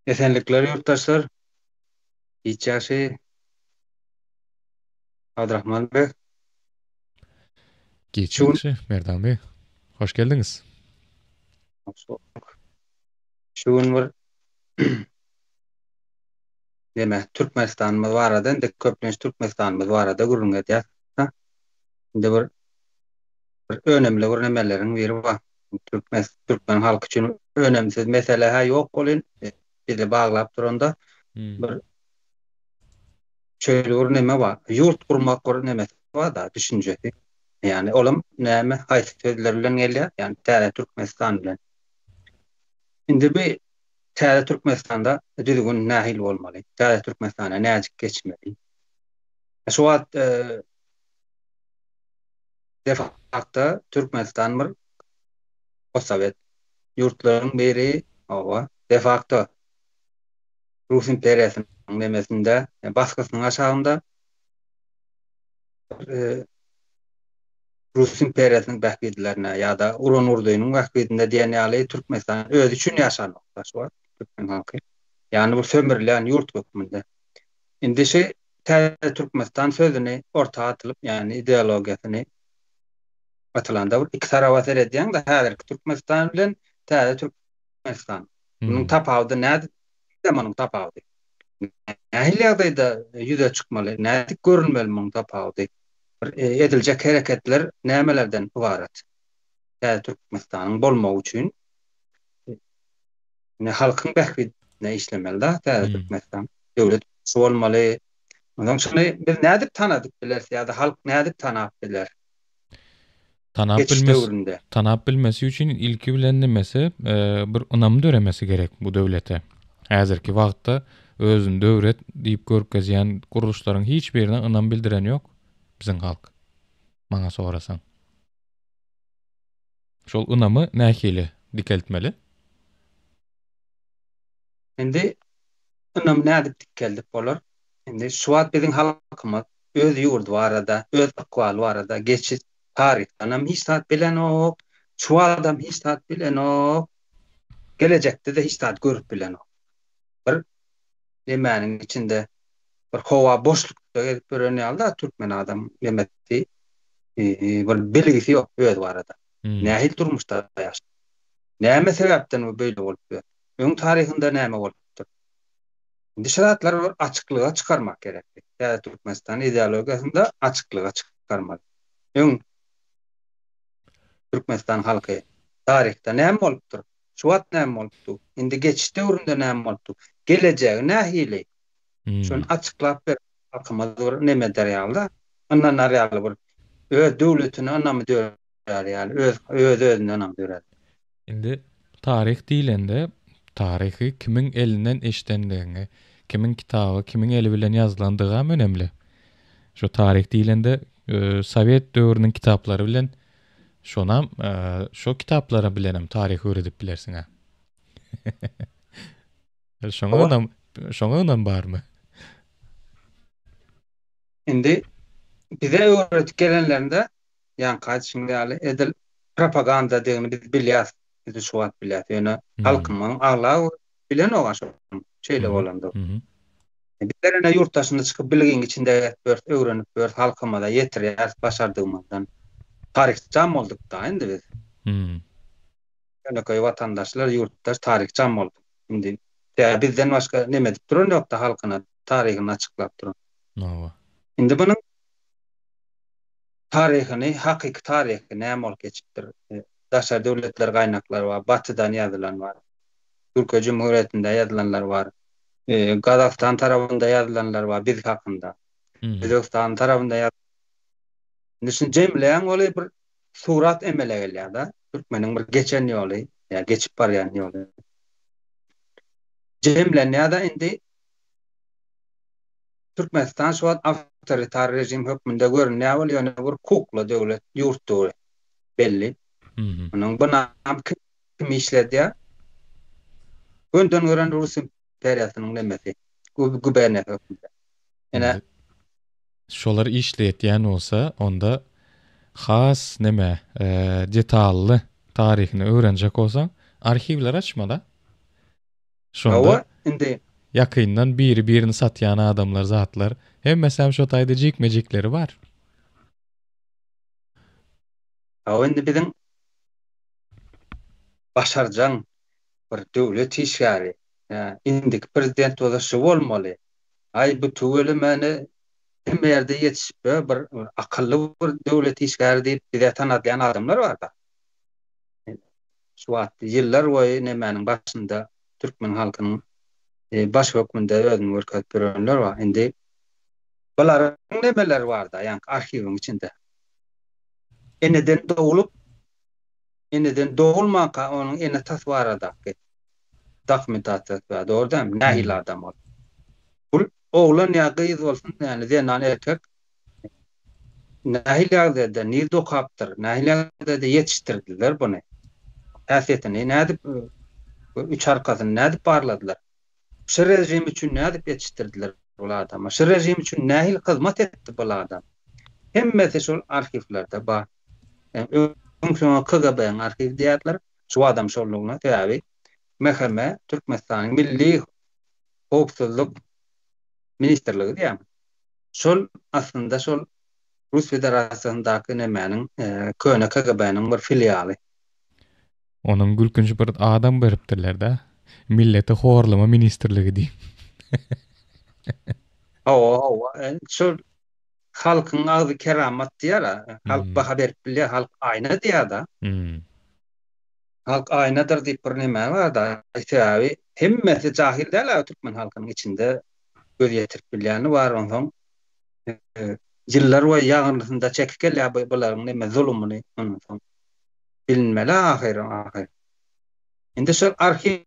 Esenlikler ýurtdaşlar. Hiç ýagşy. Abdyrahman beg. Giç Şu gün ýagşy, Merdan beg. Hoş geldiňiz. Hoş bulduk. Şu gün bir neme Türkmenistanymyz barada indi köplenç Türkmenistanymyz barada gürrüň edýäs. Indi bir bir önemli bir nemeleriň biri bar. Türkmen türkmen halky üçin önemsiz mesele-hä ýok welin, bizi baglap duranda bir şeýle bir neme bar. Ýurt gurmak bir nemesi bar-da, düşünjesi. Ýagny olam näme, haýsy sözler bilen gelýär? Ýagny täze Türkmenistan bilen. Indi bu täze Türkmenistanda düzgün nähili bolmaly? Täze Türkmenistana nädip geçmeli? Şu wagt de facto Türkmenistan bir postsowet ýurtlaryň biri, hawa, de facto Rus imperiýasynyň nemesinde, basgysynyň aşagynda Rus imperiýasynyň bähbitlerine ýa-da uran urdynyň bähbidinde diýen ýaly Türkmenistan özi üçin ýaşanok şu wagt türkmen halky. Ýagny bir sömürilýän ýurt hökmünde. Indi şu Täze Türkmenistan sözüni orta atylyp, ýagny ideologiýasyny atylanda bir iki taraba seredýäň-de, häzirki Türkmenistan bilen täze Türkmenistan. Munuň tapawudy nädip, munuň tapawudy? Nähili ýagdaýda ýüze çykmaly, nädip görünmeli munuň tapawudy? Bir ediljek hereketler nämelerden ybarat? Täze Türkmenistanyň bolmagy üçin Ine halkyň bähbidine işlemeli-da täze Türkmenistan. Döwlet şu bolmaly. Onsoň şuny biz nädip tanadyp bileris ýa-da halk nädip tanap biler? Tanap Geçiş bilmesi, döwründe. tanap bilmesi üçin ilki bilen nemesi e, bir ynam döremesi gerek bu döwlete. Häzirki wagtda özüni döwlet diýip görkezýän gurluşlaryň hiç birine ynam bildiren ýok biziň halk. Maňa sorasaň. Şol ynamy nähili dikeltmeli? Indi ynamy nädip dikeldip bolar? Indi şu wagt biziň halkymyz öz ýurdy barada, öz ykbaly barada geçiş taryhdanam hiç zat bilenok, şu wagtam hiç zat bilenok, gelejekde-de hiç zat görüp bilenok. Bir nemäniň içinde bir howa boşlukda gezip ýören ýaly-da türkmen adam nemesi bir bilgisi ýok özi barada. Nähili durmuşda ýaşaýar? Näme sebäpden bu beýle bolup ýör? Öň taryhynda näme bolupdyr? Indi şu zatlary bir açyklyga çykarmak gerekdi. Täze Türkmenistan ideologiýasynda açyklyga çykarmaly. Öň Türkmenistan halky taryhda näme bolupdyr? Şu wagt näme bolupdy? Indi geçiş döwründe näme bolupdy? Gelejegi nähili? Şony açyklap berip halkymyz bir neme eder ýaly-da, ynanar ýaly bir öz döwletine ynamy dörär ýaly, öz öz-özüne ynamy dörär. Indi taryh diýlende, taryhy kimiň elinden eşidendigiňi, kimiň kitaby, kimiň eli bilen ýazylandygam önemli. Şo taryh diýlende, sowet döwrüniň kitaplary bilen şonam, şo kitaplara bilenem taryh öwredip bilersiň-ä. Şoňa ynam, şoňa ynam barmy? Indi bize öwredip gelenlerinde ýaňky aýdyşyňyz ýaly edil propagandadygyny biz bilýäs. Biz şu wagt bilýäs. Ýöne halkymyň aglaba bilenok-a şonuň şeýle bolandygyny. Bizler ine ýurt daşyna çykyp bilgiň içinde gezip ýörüs, öwrenip ýörüs, halkymyza ýetirýäris başardygymyzdan. Taryhçam bolduk-da indi biz. Ýönekeý watandaşlar, ýurtdaş taryhçam bolduk. Indi tä bizden başga neme edip duran ýok-da halkyna taryhyny açyklap duran. Hawa. Indi munuň taryhyny, hakyky taryhy näme bolup geçipdir? Daşary döwletler gaýnaklary bar, Batydan ýazylan bar. Türkiýe Jumhuriýetinde ýazylanlar bar. Gazagystan tarabynda ýazylanlar bar biz hakynda. Özbegistan tarabynda ýaz Indi şuny jemleýäň weli bir surat emele gelýär-de. Türkmeniň bir geçen ýoly, ýa geçip barýan ýoly. Jemlenýär-de indi Türkmenistan şu wagt awtoritar režim hökmünde görünýär weli ýöne bir kukla döwlet, ýurtdugy belli. Munuň binam kim işledýär? Gönden gören Rus imperiýasynyň nemesi, guberniýasy hökmünde. Ine. Şolar işletýän bolsa, onda has neme, detally taryhyny öwrenjek bolsaň, arhiwleri açmaly. Şonda Hawa. Indi Ýakyndan biri-birini satýan adamlar zatlar hemmesem şo taýda jikme-jikleri bar. Hawa indi biziň başarjaň bir döwlet işgäri, indiki prezident bolsa şu bolmaly. Aý bu tüwelemeni hemme ýerde ýetişip bir akylly bir döwlet işgäri diýip bize tanadýan adamlar bar-da. Şu wagt ýyllar boýy nemäniň başynda türkmen halkynyň baş hökmünde özüni görkezip ýörenler bar. Indi bularyň nemeleri bar-da, ýaňky arhiwiň içinde. Eneden doglup, eneden dogulmanka onuň ene-atasy baradaky dokumentasiýasy bar, dogry dälmi? Nähili adam ol? Bul oglan ýa gyz bolsun, ýagny zenan, erkek nähili ýagdaýda, nirde okapdyr, nähili ýagdaýda ýetişdirdiler buny? Häsiýetini nädip, üç arkasyny nädip barladylar? Şu režim üçin nädip ýetişdirdiler bul adamy? Şu režim üçin nähili hyzmat etdi bul adam? Hemmesi şol arhiwlerde bar. Öň şoňa KGB-niň arhiwi diýýärdiler. Şu adam şollugyna, sebäbi MHM Türkmenistanyň Milli howpsuzlyk ministrligi diýýärmi? Şol aslynda şol Rus Federasiýasyndaky nemäniň köne KGB-niň bir filialy. Onuň gülkünç bir adam beripdirler-dä. Milleti horlama ministrligi diýip. Hawa, hawa. Şol halkyň agzy keramat diýýär-ä. Halk baha berip bilýär, halk aýna diýýär-de. Halk aýnadyr diýip bir neme bar-da. Sebäbi hemmesi jahil däl-ä türkmen halkynyň içinde göz ýetirip bilýäni bar. Onsoň ýyllar boýy ýagyrnysynda çekip gelýär bu bularyň neme zulumyny. Ondan soň bilinmeli ahyry ahyr. Indi şol arhiw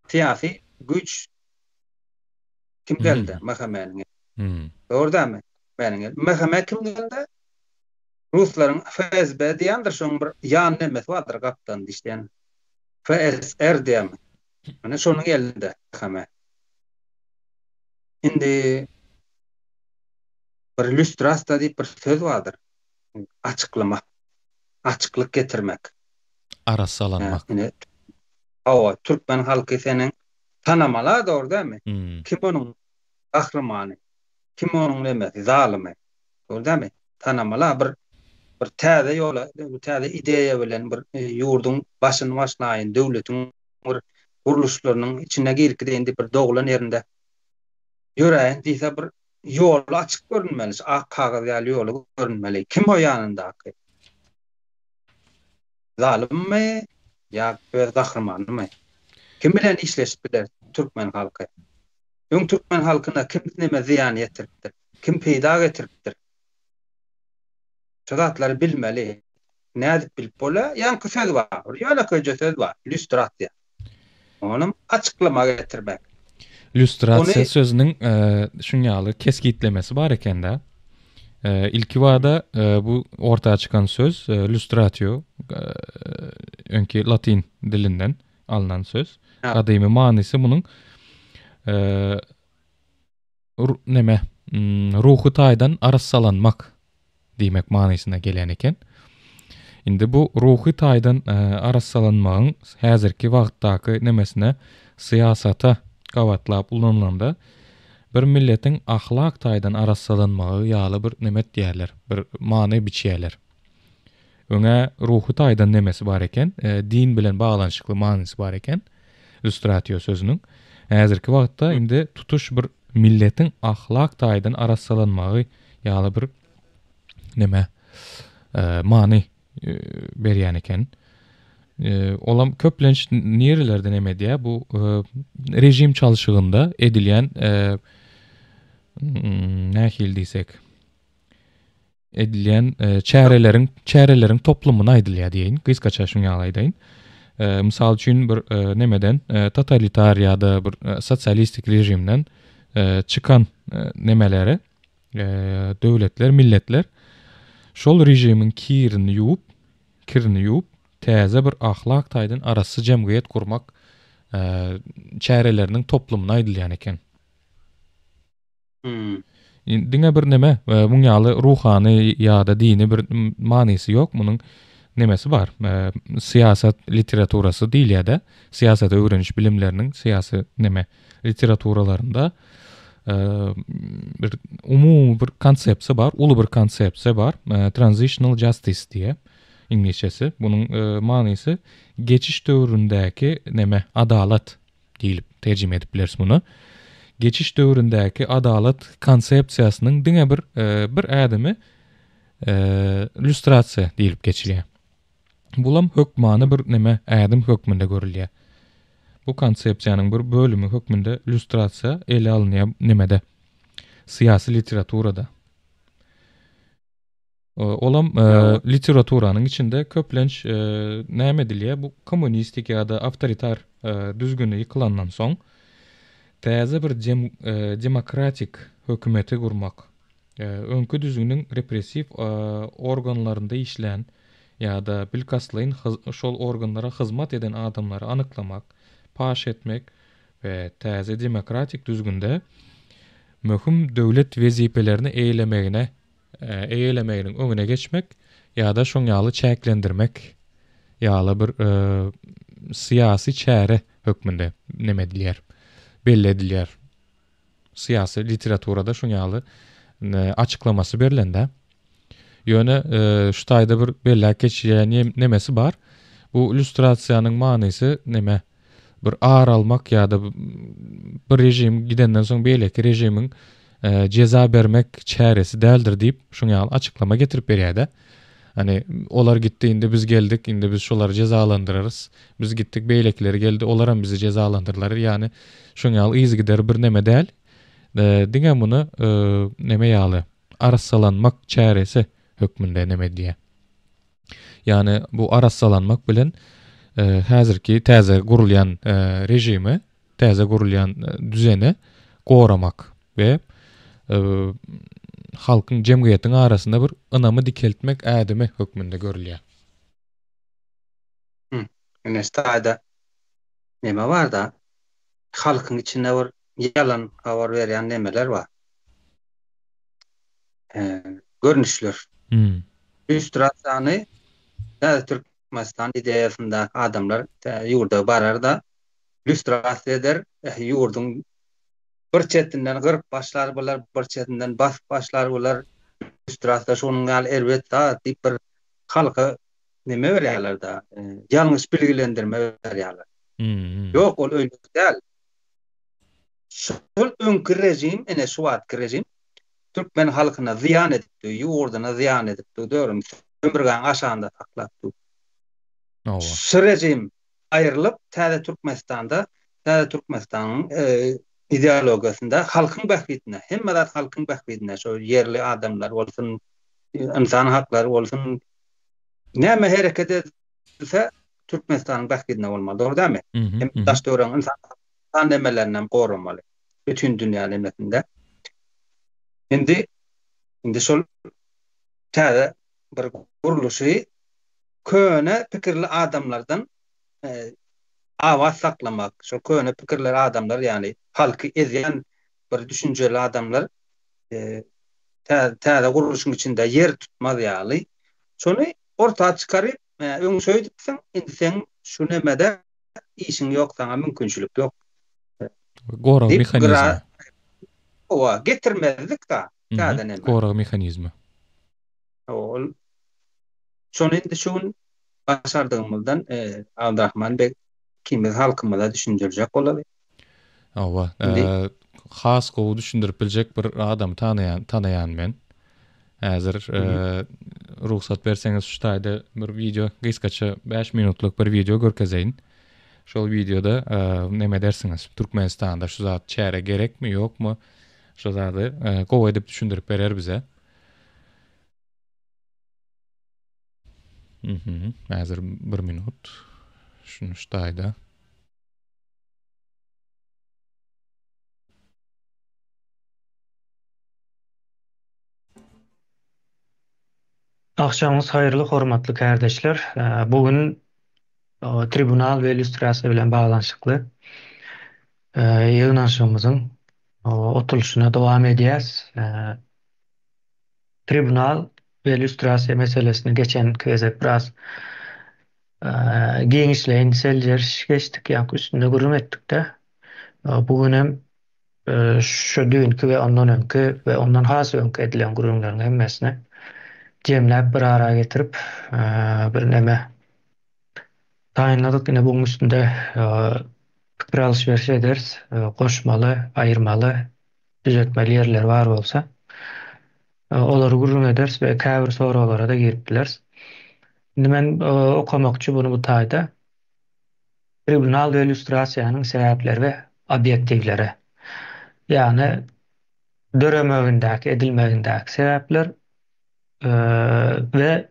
syýasy güýç kim geldi? MHM-niň. Dogry dälmi? MHM-niň. MHM kim geldi? Ruslaryň FSB diýendir, şonuň bir ýan nemesi bardyr gapdan dişleýän. FSR diýen. Ine şonuň elinde MHM. Indi bir lýustrasiýa diýip bir söz bardyr. Açyklama. Açyklyk getirmek. Arassalanmak. Ine, hawa, türkmen halky seniň tanamaly-a dogry dälmi? Kim onuň gahrymany? Kim onuň nemesi, zalymy? Dogry dälmi? Tanamaly-a bir bir täze ýola, täze ideýa bilen bir ýurduň başyny başlaýyn, döwletiň bir gurluşlarynyň içine girip gideýin diýip bir doglan ýerinde ýöräýin diýse bir ýoly açyk görünmeli, şu ak kagyz ýaly ýoly görünmeli. Kim o ýanyndaky? Zalymmy ýa öz gahrymanymy? Kim bilen işleşip biler türkmen halky? Öň türkmen halkyna kim neme zyýan ýetiripdir? Kim peýda getiripdir? Şu zatlary bilmeli. Nädip bilip bolýar? Ýaňky söz bar. Bir ýönekeýje söz bar. Lýustrasiýa. Onam açyklama getirmek. Lýustrasiýa sözüniň şuň ýaly kesgitlemesi bar ekende. Ilkibada bu orta çykan söz lustratio öňki latyn dilinden alnan söz. Gadymy manysy munuň neme ruhy taýdan arassalanmak diýmek manysyna gelýän eken. Indi bu ruhy taýdan arassalanmagyň häzirki wagtdaky nemesine syýasata gabatlap ulanylanda bir milletiň ahlak taýdan arassalanmagy ýaly bir neme etýärler, bir many biçýärler. Öňä ruhy taýdan nemesi bar eken, din bilen baglanyşykly manysy bar eken lustratio sözüniň. Häzirki wagtda indi tutuş bir milletiň ahlak taýdan arassalanmagy ýaly bir neme many berýän eken. Olam köplenç nirelerde neme edýär? Bu režim çalşygynda edilýän nähili diýsek edilýän çäreleriň çäreleriň toplumyna aýdylýar diýeýin. Gysgaça şuny ýaly aýdaýyn. Mysal üçin bir nemeden totalitar ýa-da bir sosialistik režimden çykan nemeleri döwletler, milletler şol režimiň kirini ýuwup, kirini ýuwup, täze bir ahlak taýdan arassa jemgyýet gurmak çäreleriniň toplumyna aýdylýan eken. Hmm. Diňe bir neme, muň ýaly ruhany ýa-da dini bir manysy ýok munuň. nemesi bar. Syýasat literaturasy diýilýär-de. Syýasaty öwreniş bilimleriniň syýasy neme literaturalarynda bir umumy bir konsepsiýa bar, uly bir konsepsiýa bar. Transitional justice diýýär iňlisçesi. Bunuň manysy geçiş döwründäki neme adalat diýlip terjime edip bileris muny. Geçiş döwründäki adalat konsepsiýasynyň diňe bir bir ädimi lýustrasiýa diýlip geçilýär. Bulam hökmany bir neme ädim hökmünde görülýär. Bu konsepsiýanyň bir bölümi hökmünde lýustrasiýa ele alynýar nemede syýasy literaturada. Olam literaturanyň içinde köplenç näme edilýär? Bu kommunistik ýa-da awtoritar düzgüni ýykylandan soň täze bir demokratik hökümeti gurmak, öňki düzgüniň repressiw organlarynda işlän ýa-da bilkastlaýyn şol organlara hyzmat eden adamlary anyklamak, paş etmek we täze demokratik düzgünde möhüm döwlet wezipelerini eýelemegine eýelemeginiň öňüne geçmek ýa-da şoň ýaly çäklendirmek ýaly bir syýasy çäre hökmünde neme edilýär, belli edilýär. Syýasy literaturada şoň ýaly açyklamasy berlende. Ýöne şu taýda bir belläp geçilýän nemesi bar. Bu illýustrasiýanyň manysy neme? Bir ar almak ýa-da bir režim gidenden soň beýleki režimiň jeza bermek çäresi däldir diýip, şuň ýaly açyklama getirip berýär-de. Hani olar gitdi, indi biz geldik, indi biz şolary jezalandyrarys. Biz gitdik, beýlekileri geldi, olaram bizi jezalandyrlar. Ýagny şuň ýaly yzygider bir neme däl. Diňe muny neme ýaly arassalanmak çäresi hökmünde neme edýär. Ýagny bu arassalanmak bilen häzirki täze gurulýan režimi, täze gurulýan düzeni goramak we halkyň, jemgyýetiň arasynda bir ynamy dikeltmek ädimi hökmünde görülýär. Ine şu taýda neme barda, halkyň içinde bir ýalan habar berýän nemeler bar. Görnüşler. Lýustrasiýany täze Türkmenistan ideýasyndaky adamlar ýurda barar-da, lýustrasiýa eder, ýurduň bir çetinden gyryp başlar bular, bir çetinden basyp başlar bular, lýustrasiýa şonuň ýaly erbet zat diýip bir halka neme berýärler-da, ýalňyş bilgilendirme berýärler. Ýok, ol öýle däl. Şol öňki režim, ine şu wagtky režim türkmen halkyna zyýan edipdi, ýurduna zyýan edipdi, dogrymy, sömürgäň aşagynda saklapdy. Şu režim aýrylyp, täze Türkmenistanda, täze Türkmenistanyň ideologiýasynda halkyň bähbidine, hemme zat halkyň bähbidine, şo ýerli adamlar bolsun, ynsan haklary bolsun, näme hereket edilse Türkmenistanyň bähbidine bolmaly, dogry dälmi? Hem daş-töweregiň ynsan Ynsan nemelerinem goramaly. Bütin dünýä nemesinde. Indi indi şol täze bir gurluşy köne pikirli adamlardan abat saklamak, şol köne pikirli adamlar, ýagny halky ezýän bir düşünjeli adamlar täze gurluşyň içinde ýer tutmaz ýaly, şony orta çykaryp, öň şeýdipsiň, indi seň şu nemede işiň ýok saňa mümkinçilik ýok. Gorag mehanizmi. Owa, getirmezlik da täze neme. Gorag mehanizmi. Ol şony indi şu gün başardygymyzdan Abdyrahman beg ikimiz halkymyza düşündirjek bolaly. Hawa, has gowy düşündirip biljek bir adamy tanaýan, tanaýan men. Häzir rugsat berseňiz şu taýda bir wideo, gysgaça 5 minutlyk bir wideo görkezeýin. Şol wideoda neme edersiňiz? Türkmenistanda şu zat çäre gerekmi, ýokmy? Şu zady gowy edip düşündirip berer bize. Mhm, häzir bir minut. Şuny şu taýda. Agşamyňyz haýyrly hormatly kärdeşler. Bu gün tribunal we illýustrasiýa bilen baglanyşykly ýygnanyşygymyzyň oturylyşyna dowam edýäs. Tribunal. we lýustrasiýa meselesini geçenki gezek biraz giňişleýin seljeriş geçdik, ýaňky üstünde gürrüň etdik-de. Bu gün hem şu düýnki we ondan öňki we ondan has öňki edilen gürrüňleriň hemmesini jemläp bir ara getirip bir neme taýynladyk. Ine buň üstünde pikir alyş-beriş ederis. Goşmaly, aýyrmaly, düzetmeli ýerleri bar bolsa, olary gürrüň ederis we käbir soraglara-da girip bileris. Indi men okamakçy buny bu taýda. Tribunal we lýustrasiýanyň sebäpleri we obýektiwleri. Ýagny döremegindäki, edilmegindäki sebäpler we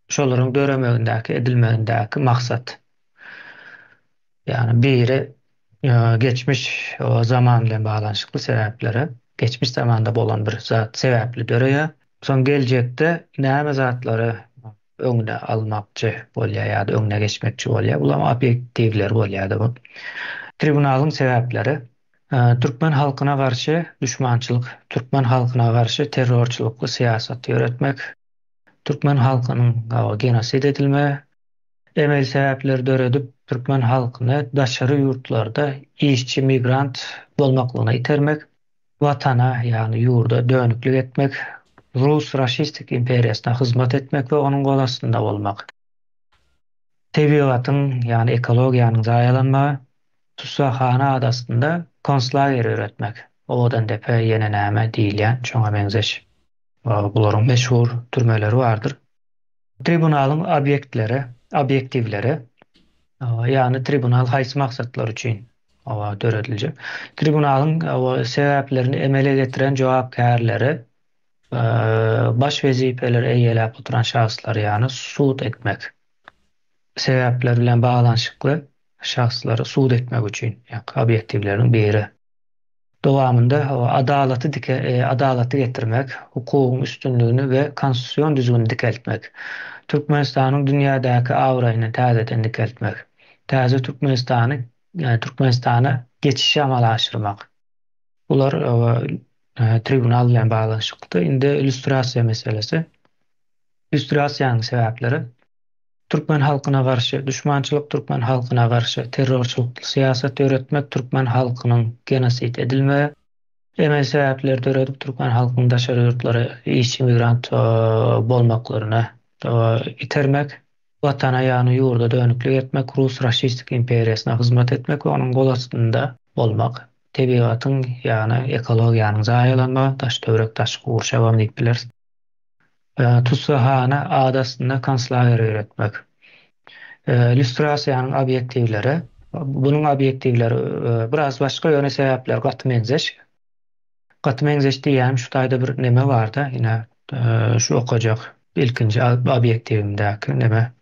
şolaryň döremegindäki, edilmegindäki maksat. Ýagny biri geçmiş zaman bilen baglanyşykly sebäplere, geçmiş zamanda bolan bir zat sebäpli döreýär. Soň geljekde näme zatlary öňüne almakçy bolýar ýa-da öňüne geçmekçi bolýar. Bulam obýektiwleri bolýar-da bu. Tribunalyň sebäpleri türkmen halkyna garşy duşmançylyk, türkmen halkyna garşy terrorçylykly syýasat ýöretmek, türkmen halkynyň genosid edilmegi, emeli sebäpleri döredip türkmen halkyny daşary ýurtlarda işçi migrant bolmaklygyna itermek, Watana, ýagny ýurda dönüklik etmek, rus raşistik imperiýasyna hyzmat etmek we onuň gol astynda bolmak. Tebigatyň, ýagny ekologiýanyň zaýalanmagy, tussaghana ady astynda konslager ýöretmek, Owadandepe ýene näme diýilýän şoňa meňzeş bularyň meşhur türmeleri bardyr. Tribunalyň obýektleri, obýektiwleri, ýagny tribunal haýsy maksatlar üçin dörediljek. Tribunalyň sebäplerini emele getiren jogapkärleri baş wezipeleri eýeläp oturan şahslary, ýagny sud etmek. Sebäpler bilen baglanyşykly şahslary sud etmek üçin, ýagny obýektiwleriniň biri. Dowamynda adalaty dike adalaty getirmek, hukugyň üstünligini we konstitusion düzgüni dikeltmek, Türkmenistanyň dünýädäki abraýyny täzeden dikeltmek, täze Türkmenistany Türkmenistana geçişi amala aşyrmak. Bular tribunal bilen baglanyşyklydy. Indi lýustrasiýa meselesi. Lýustrasiýanyň sebäpleri. Türkmen halkyna garşy duşmançylyk Türkmen halkyna garşy terrorçylykly syýasat ýöretmek Türkmen halkynyň genosid edilmegi emeli sebäpleri döredip türkmen halkynyň daşary ýurtlara işçi migrant bolmaklaryna itermek Watana ýagny ýurda dönüklik etmek rus raşistik imperiýasyna hyzmat etmek we onuň gol astynda bolmak tebigatyň ýagny ekologiýanyň zaýalanmagy daş-töwerek daşky gurşawam diýip bileris. Tussaghana ady astynda konslager ýöretmek. Lýustrasiýanyň obýektiwleri. Bunuň obýektiwleri biraz başga, ýöne sebäpleri gaty meňzeş. Gaty meňzeş diýýänim şu taýda bir neme barda, ine şu okajak ilkinji obýektiwimdäki neme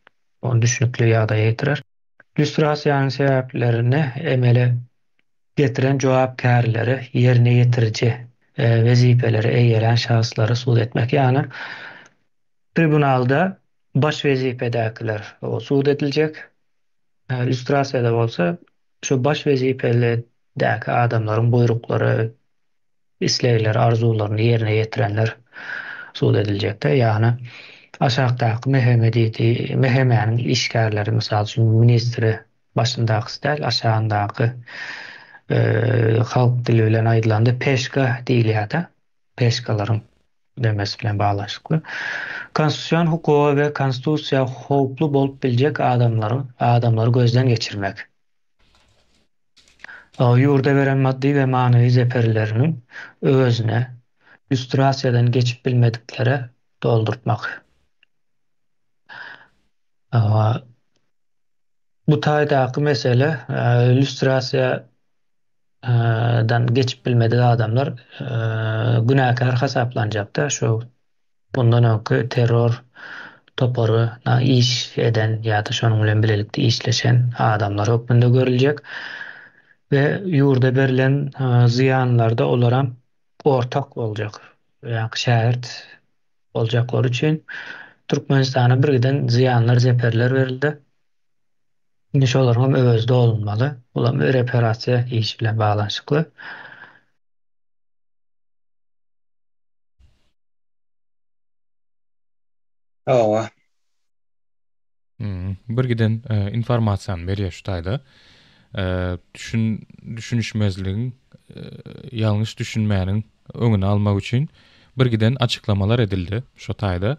ony düşnükli ýagdaýa getirer. Lýustrasiýanyň sebäplerini emele getiren jogapkärleri ýerine ýetiriji wezipeleri eýelän şahslary sud etmek, ýagny tribunalda baş wezipedäkiler sud ediljek, lýustrasiýada bolsa şu baş wezipelidäki adamlaryň buýruklary, islegleri, arzuwlaryny ýerine ýetirenler sud ediljekde, ýagny aşakdaky MHM diýdi, MHM-niň işgärleri, mysal üçin, ministri Başyndakysy däl, aşagyndaky halk dili bilen aýdylanda peşka diýilýär-de, peşkalaryň demesi bilen baglanyşykly. Konstitusion hukuga we konstitusiýa howply bolup biljek adamlaryň adamlary gözden geçirmek. Ýurda beren maddy we manywy zeperleriniň öwezine lýustrasiýadan geçip bilmediklere doldurtmak. Bu taýdaky mesele lýustrasiýadan geçip bilmedik adamlar günäkär hasaplanjakda şu bundan öňki terror toparyna iş eden ýa-da şonuň bilen bilelikde işleşen adamlar hökmünde görüljek we ýurda berlen zyýanlarda olaram ortak boljak ýa-da şägirt boljaklary üçin Türkmenistana birgiden zyýanlar zeperler berildi. Indi şolaryň hem öwezi dolunmaly. Bulam reparasiýa işi bilen baglanyşykly. Hawa. Bir giden informasiýany berýär şu taýda. Düşün düşünişmezligiň ýalňyş düşünmäniň öňüni almak üçin bir giden açyklamalar edildi şu taýda.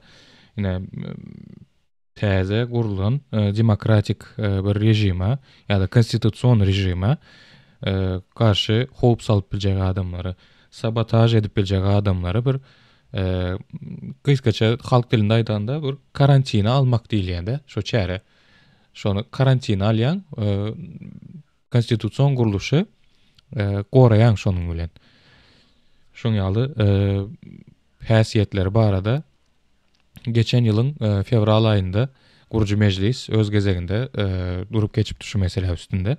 Ine täze gurlan demokratik bir režime ýa-da konstitusion režime garşy howp salyp biljek adamlary, sabotaž edip biljek adamlary bir gysgaça halk dilinde aýdanda bir karantina almak diýilýär-de, şo çäre. Şony karantina alýaň, konstitusion gurluşy goraýaň şonuň bilen. Şoň ýaly häsiýetleri barada geçen ýylyň fewral aýynda gurujy mejlis öz gezeginde durup geçipdi şu mesele üstünde.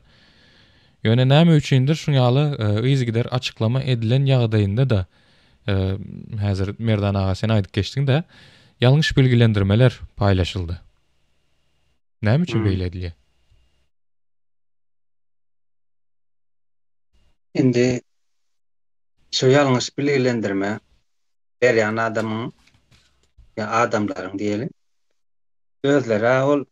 Ýöne näme üçindir şuň ýaly yzygider açyklama edilen ýagdaýynda-da häzir Merdan aga sen aýdyp geçdiň-de, ýalňyş bilgilendirmeler paýlaşyldy. Näme üçin beýle edilýär? Indi şu ýalňyş bilgilendirme berýän adamyň ýa adamlaryň diýeli, özleri-ä ol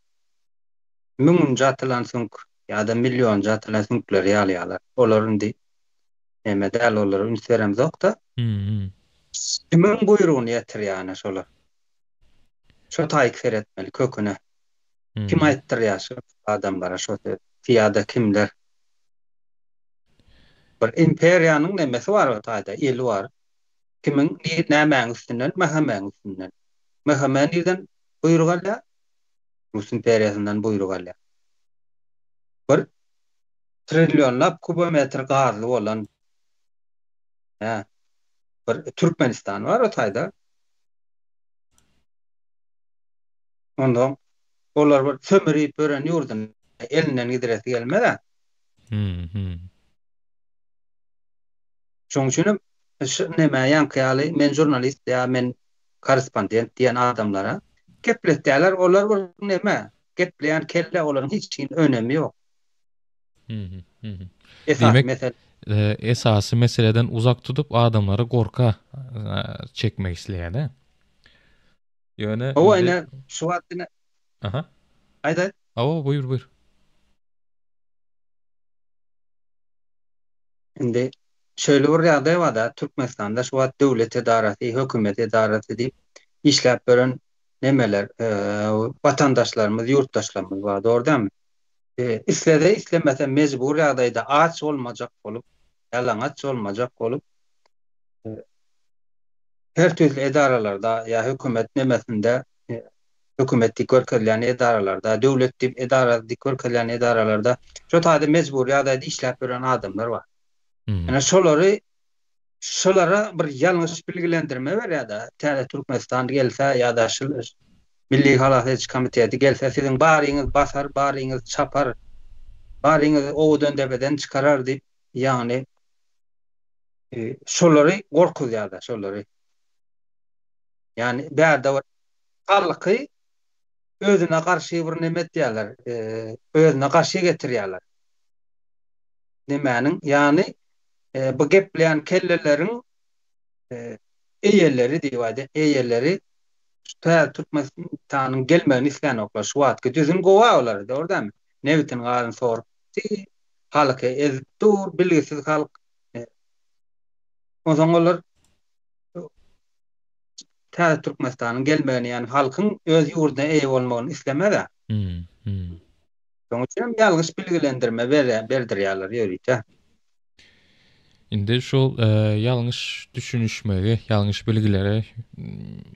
müňünji atylan süňk ýa-da millionjy atylan süňkleri ýalýarlar. Olar indi neme däl, olara üns beremzok-da. Kimiň buýrugyny ýetirýär ana şolar? Şo taýyk seretmeli köküne. Kim aýtdyrýar şo adamlara şo sözi ýa-da kimler? Bir imperiýanyň nemesi bar o taýda, eli bar. Kimiň, nämäň üstünden? MHM-iň üstünden. MHM nirden buýruk alýar? Rus imperiýasyndan buýruk alýar. Bir trillionlap kubometr gazly bolan hä, bir Türkmenistan bar o taýda. Onsoň olar bir sömürip ýören ýurduny elinden gidiresi gelmez-ä. Şonuň üçin hem şu neme ýaňky ýaly men žurnalist ýa men korrespondent diýen adamlara gepletýärler. Olar bir neme gepleýän kelle olaryň hiç hili önemi ýok. Esasy mesele esasy meseleden uzak tutup adamlary gorka çekmek isleýär-de. Ýöne Hawa ine şu wagt ine Aha. Aýt aýt. Hawa buýur buýur. Indi şeýle bir ýagdaý bar-da, Türkmenistanda şu wagt döwlet edarasy, hökümet edarasy diýip işläp ýören nemeler, watandaşlarymyz, ýurtdaşlarymyz bar, dogry dälmi? Islese, islemese mejbur ýagdaýda aç bolmajak bolup, ýalaňaç bolmajak bolup, her tüýsli edaralarda ýa hökümet nemesinde hökümet diýip görkezilýän edaralarda, döwlet diýip edara diýip görkezilýän edaralarda şo taýda mejbury ýagdaýda işläp ýören adamlar bar. Ýöne şolary şolara bir ýalňyş bilgilendirme berýär-de, täze Türkmenistan gelse ýa-da şu Milli halas ediş komiteti gelse siziň baryňyz basar, baryňyz çapar, baryňyzy Owadandepeden çykarar diýip, ýagny şolary gorkuzýar-da, şolary. Ýagny bärde bir halky özüne garşy bir neme etýärler, özüne garşy getirýärler. Nemäniň, ýagny bu gepleýän kelleleriň eýeleri diýip aýdaýyn, eýeleri şu täze Türkmenistanyň gelmegini islänoklar. Şu wagtky düzüm gowy olara, dogry dälmi? Nebitini, gazyny sorup, halky ezip dur, bilgisiz halk. Onsoň olar täze Türkmenistanyň gelmegini, ýagny halkyň öz ýurduna eýe bolmagyny islemez-ä. Şonuň üçin hem ýalňyş bilgilendirme berdirýärler ýörite. Indi şol ýalňyş düşünişmegi, ýalňyş bilgileri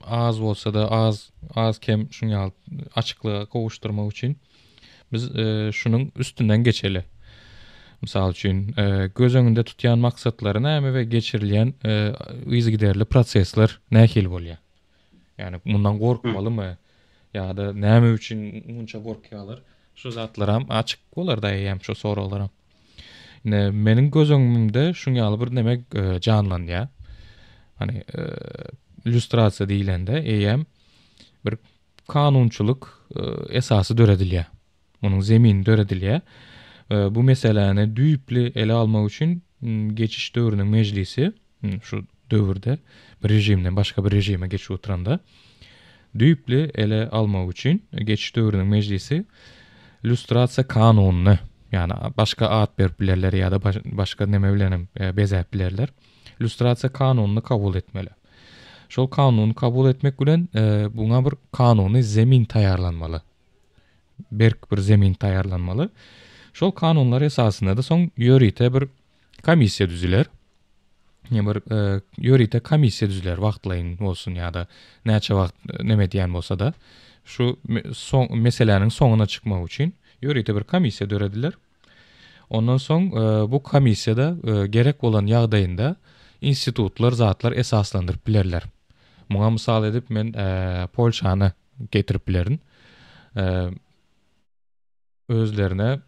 az bolsa-da az, az-kem şuň ýaly açyklyga gowuşdyrmak üçin Biz şunuň üstünden geçeli. Mysal üçin, göz öňünde tutýan maksatlary näme we geçirilýän yzygiderli prosesler nähili bolýar? Ýagny mundan gorkmalymy ýa-da näme üçin munça gorkýarlar? Şu zatlaram açyk bolar-da eýýäm şu soraglaram. Ine, meniň göz öňümde şuň ýaly bir neme janlanýar. Hani lýustrasiýa diýlende eýýäm bir kanunçylyk esasy döredilýär. Munuň zemini döredilýär. Bu meseläni düýpli ele almak üçin geçiş döwrüniň mejlisi şu döwürde bir režimden başga bir režime geçip oturanda. düýpli ele almak üçin geçiş döwrüniň mejlisi lýustrasiýa kanunyny, ýagny başga at berip bilerler ýa-da başga neme bilenem bezäp bilerler, lýustrasiýa kanunyny kabul etmeli. Şol kanuny kabul etmek bilen buňa bir kanuny zemin taýýarlanmaly. Berk bir zemin taýýarlanmaly. Şol kanunlar esasynda-da soň ýörite bir komissiýa düzüler. Ýa bir ýörite komissiýa düzüler, wagtlaýyn bolsun ýa-da näçe wagt neme edýän bolsa-da, şu soň meseläniň soňuna çykmak üçin ýörite bir komissiýa dörediler. Ondan soň bu komissiýada gerek bolan ýagdaýynda institutlar, zatlar esaslandyryp bilerler. Muňa mysal edip men Polşany getirip bilerin. Özlerine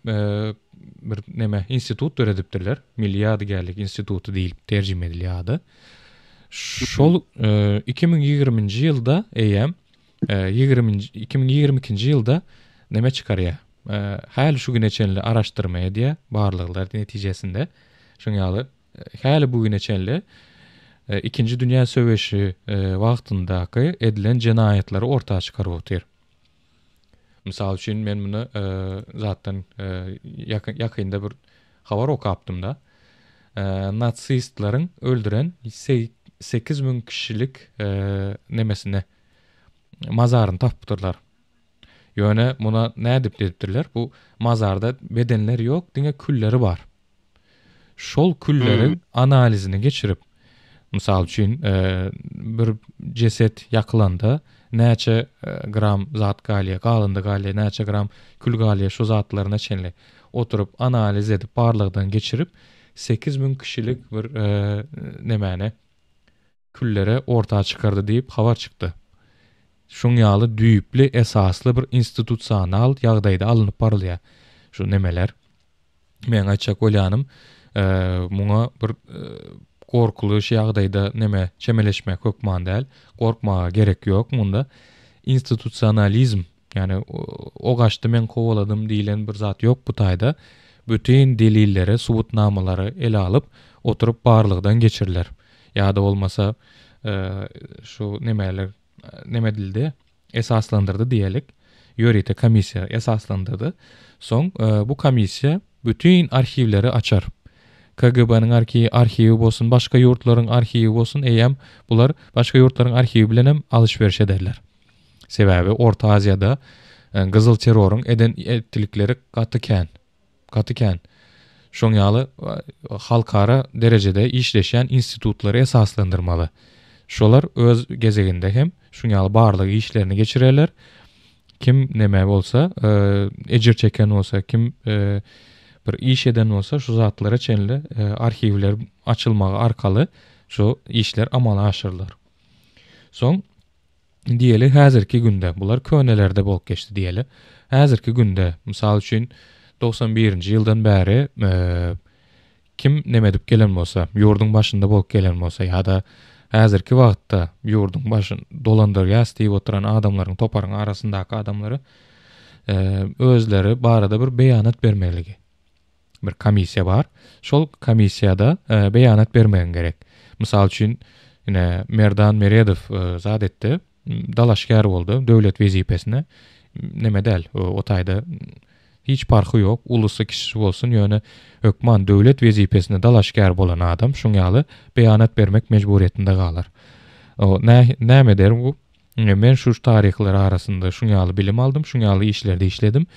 bir neme institut döredipdirler. Milli ýadygärlik instituty diýlip terjime edilýär ady. Şol 2020-nji ýylda eýýäm 20-nji 2022-nji ýylda neme çykarýar. Häli şu güne çenli araşdyrma edýär barlaglar netijesinde. Şoň ýaly häli bu güne çenli Ikinji dünýä söweşi wagtyndaky edilen jenaýatlary orta çykaryp otyr. Mysal üçin men muny zatdan ýakynda bir habar okapdym-da. Nasistleriň öldüren 8000 kişilik nemesini mazaryny tapypdyrlar. Ýöne muna nädip diýipdirler? Bu mazarda bedenler ýok, diňe külleri bar. Şol külleriň analizini geçirip, mysal üçin, bir jeset ýakylanda näçe gram zat galýar, galyndy galýar, näçe gram kül galýar, şu zatlaryna çenli oturyp analiz edip, barlagdan geçirip, 8000 kişilik bir nemäni küllere orta çykardy diýip habar çykdy. Şuň ýaly düýpli, esasly bir institusional ýagdaýda alnyp barylýar şu nemeler. Meň aýtjak bolýanym, muňa bir gorkuly şu ýagdaýda neme çemeleşmek hökman däl. Gorkmaga gerek ýok munda. Institusionalizm, ýagny o gaçdy men kowaladym diýlen bir zat ýok bu taýda. Bütin delilleri, subutnamalary ele alyp, oturyp barlagdan geçiriler. Ýa-da bolmasa şu nemeler neme edildi, esaslandyrdy diýelik. Ýörite komissiýa esaslandyrdy. Soň bu komissiýa bütin arhiwleri açar. KGB-niň arhiwi bolsun, başga ýurtlaryň arhiwi bolsun, eýýäm bular başga ýurtlaryň arhiwi bilen hem alyş-beriş ederler. Sebäbi Orta Aziýada gyzyl terroryň eden etdilikleri gaty kän. Gaty kän. Şoň ýaly halkara derejede işleşýän institutlary esaslandyrmaly. Şolar öz gezeginde hem şuň ýaly barlag işlerini geçirerler. Kim neme bolsa, ejir çeken bolsa, kim bir iş eden bolsa şu zatlara çenli arhiwler açylmagy arkaly şu işler amala aşyrylar. Soň Diýeli, häzirki günde, bular könelerde bolup geçdi diýeli. Häzirki günde, mysal üçin, 91-nji ýyldan bäri kim neme edip gelen bolsa, ýurduň başynda bolup gelen bolsa ýa-da häzirki wagtda ýurduň başyny dolandyrýas diýip oturan adamlaryň toparyň arasyndaky adamlary özleri barada bir beýanat bermeligi. Bir komissiýa bar. Şol komissiýada beýanat bermegiň gerek. Mysal üçin, ine Merdan Meredow zat etdi, dalaşgär boldy döwlet wezipesine. Neme däl, o taýda hiç parhy ýok, ulusy kiçisi bolsun, ýöne hökman döwlet wezipesine dalaşgär bolan adam şuň ýaly beýanat bermek mejburyýetinde galar. O näme eder bu? Men şu taryhlar arasynda şuň ýaly bilim aldym, şuň ýaly işlerde işledim.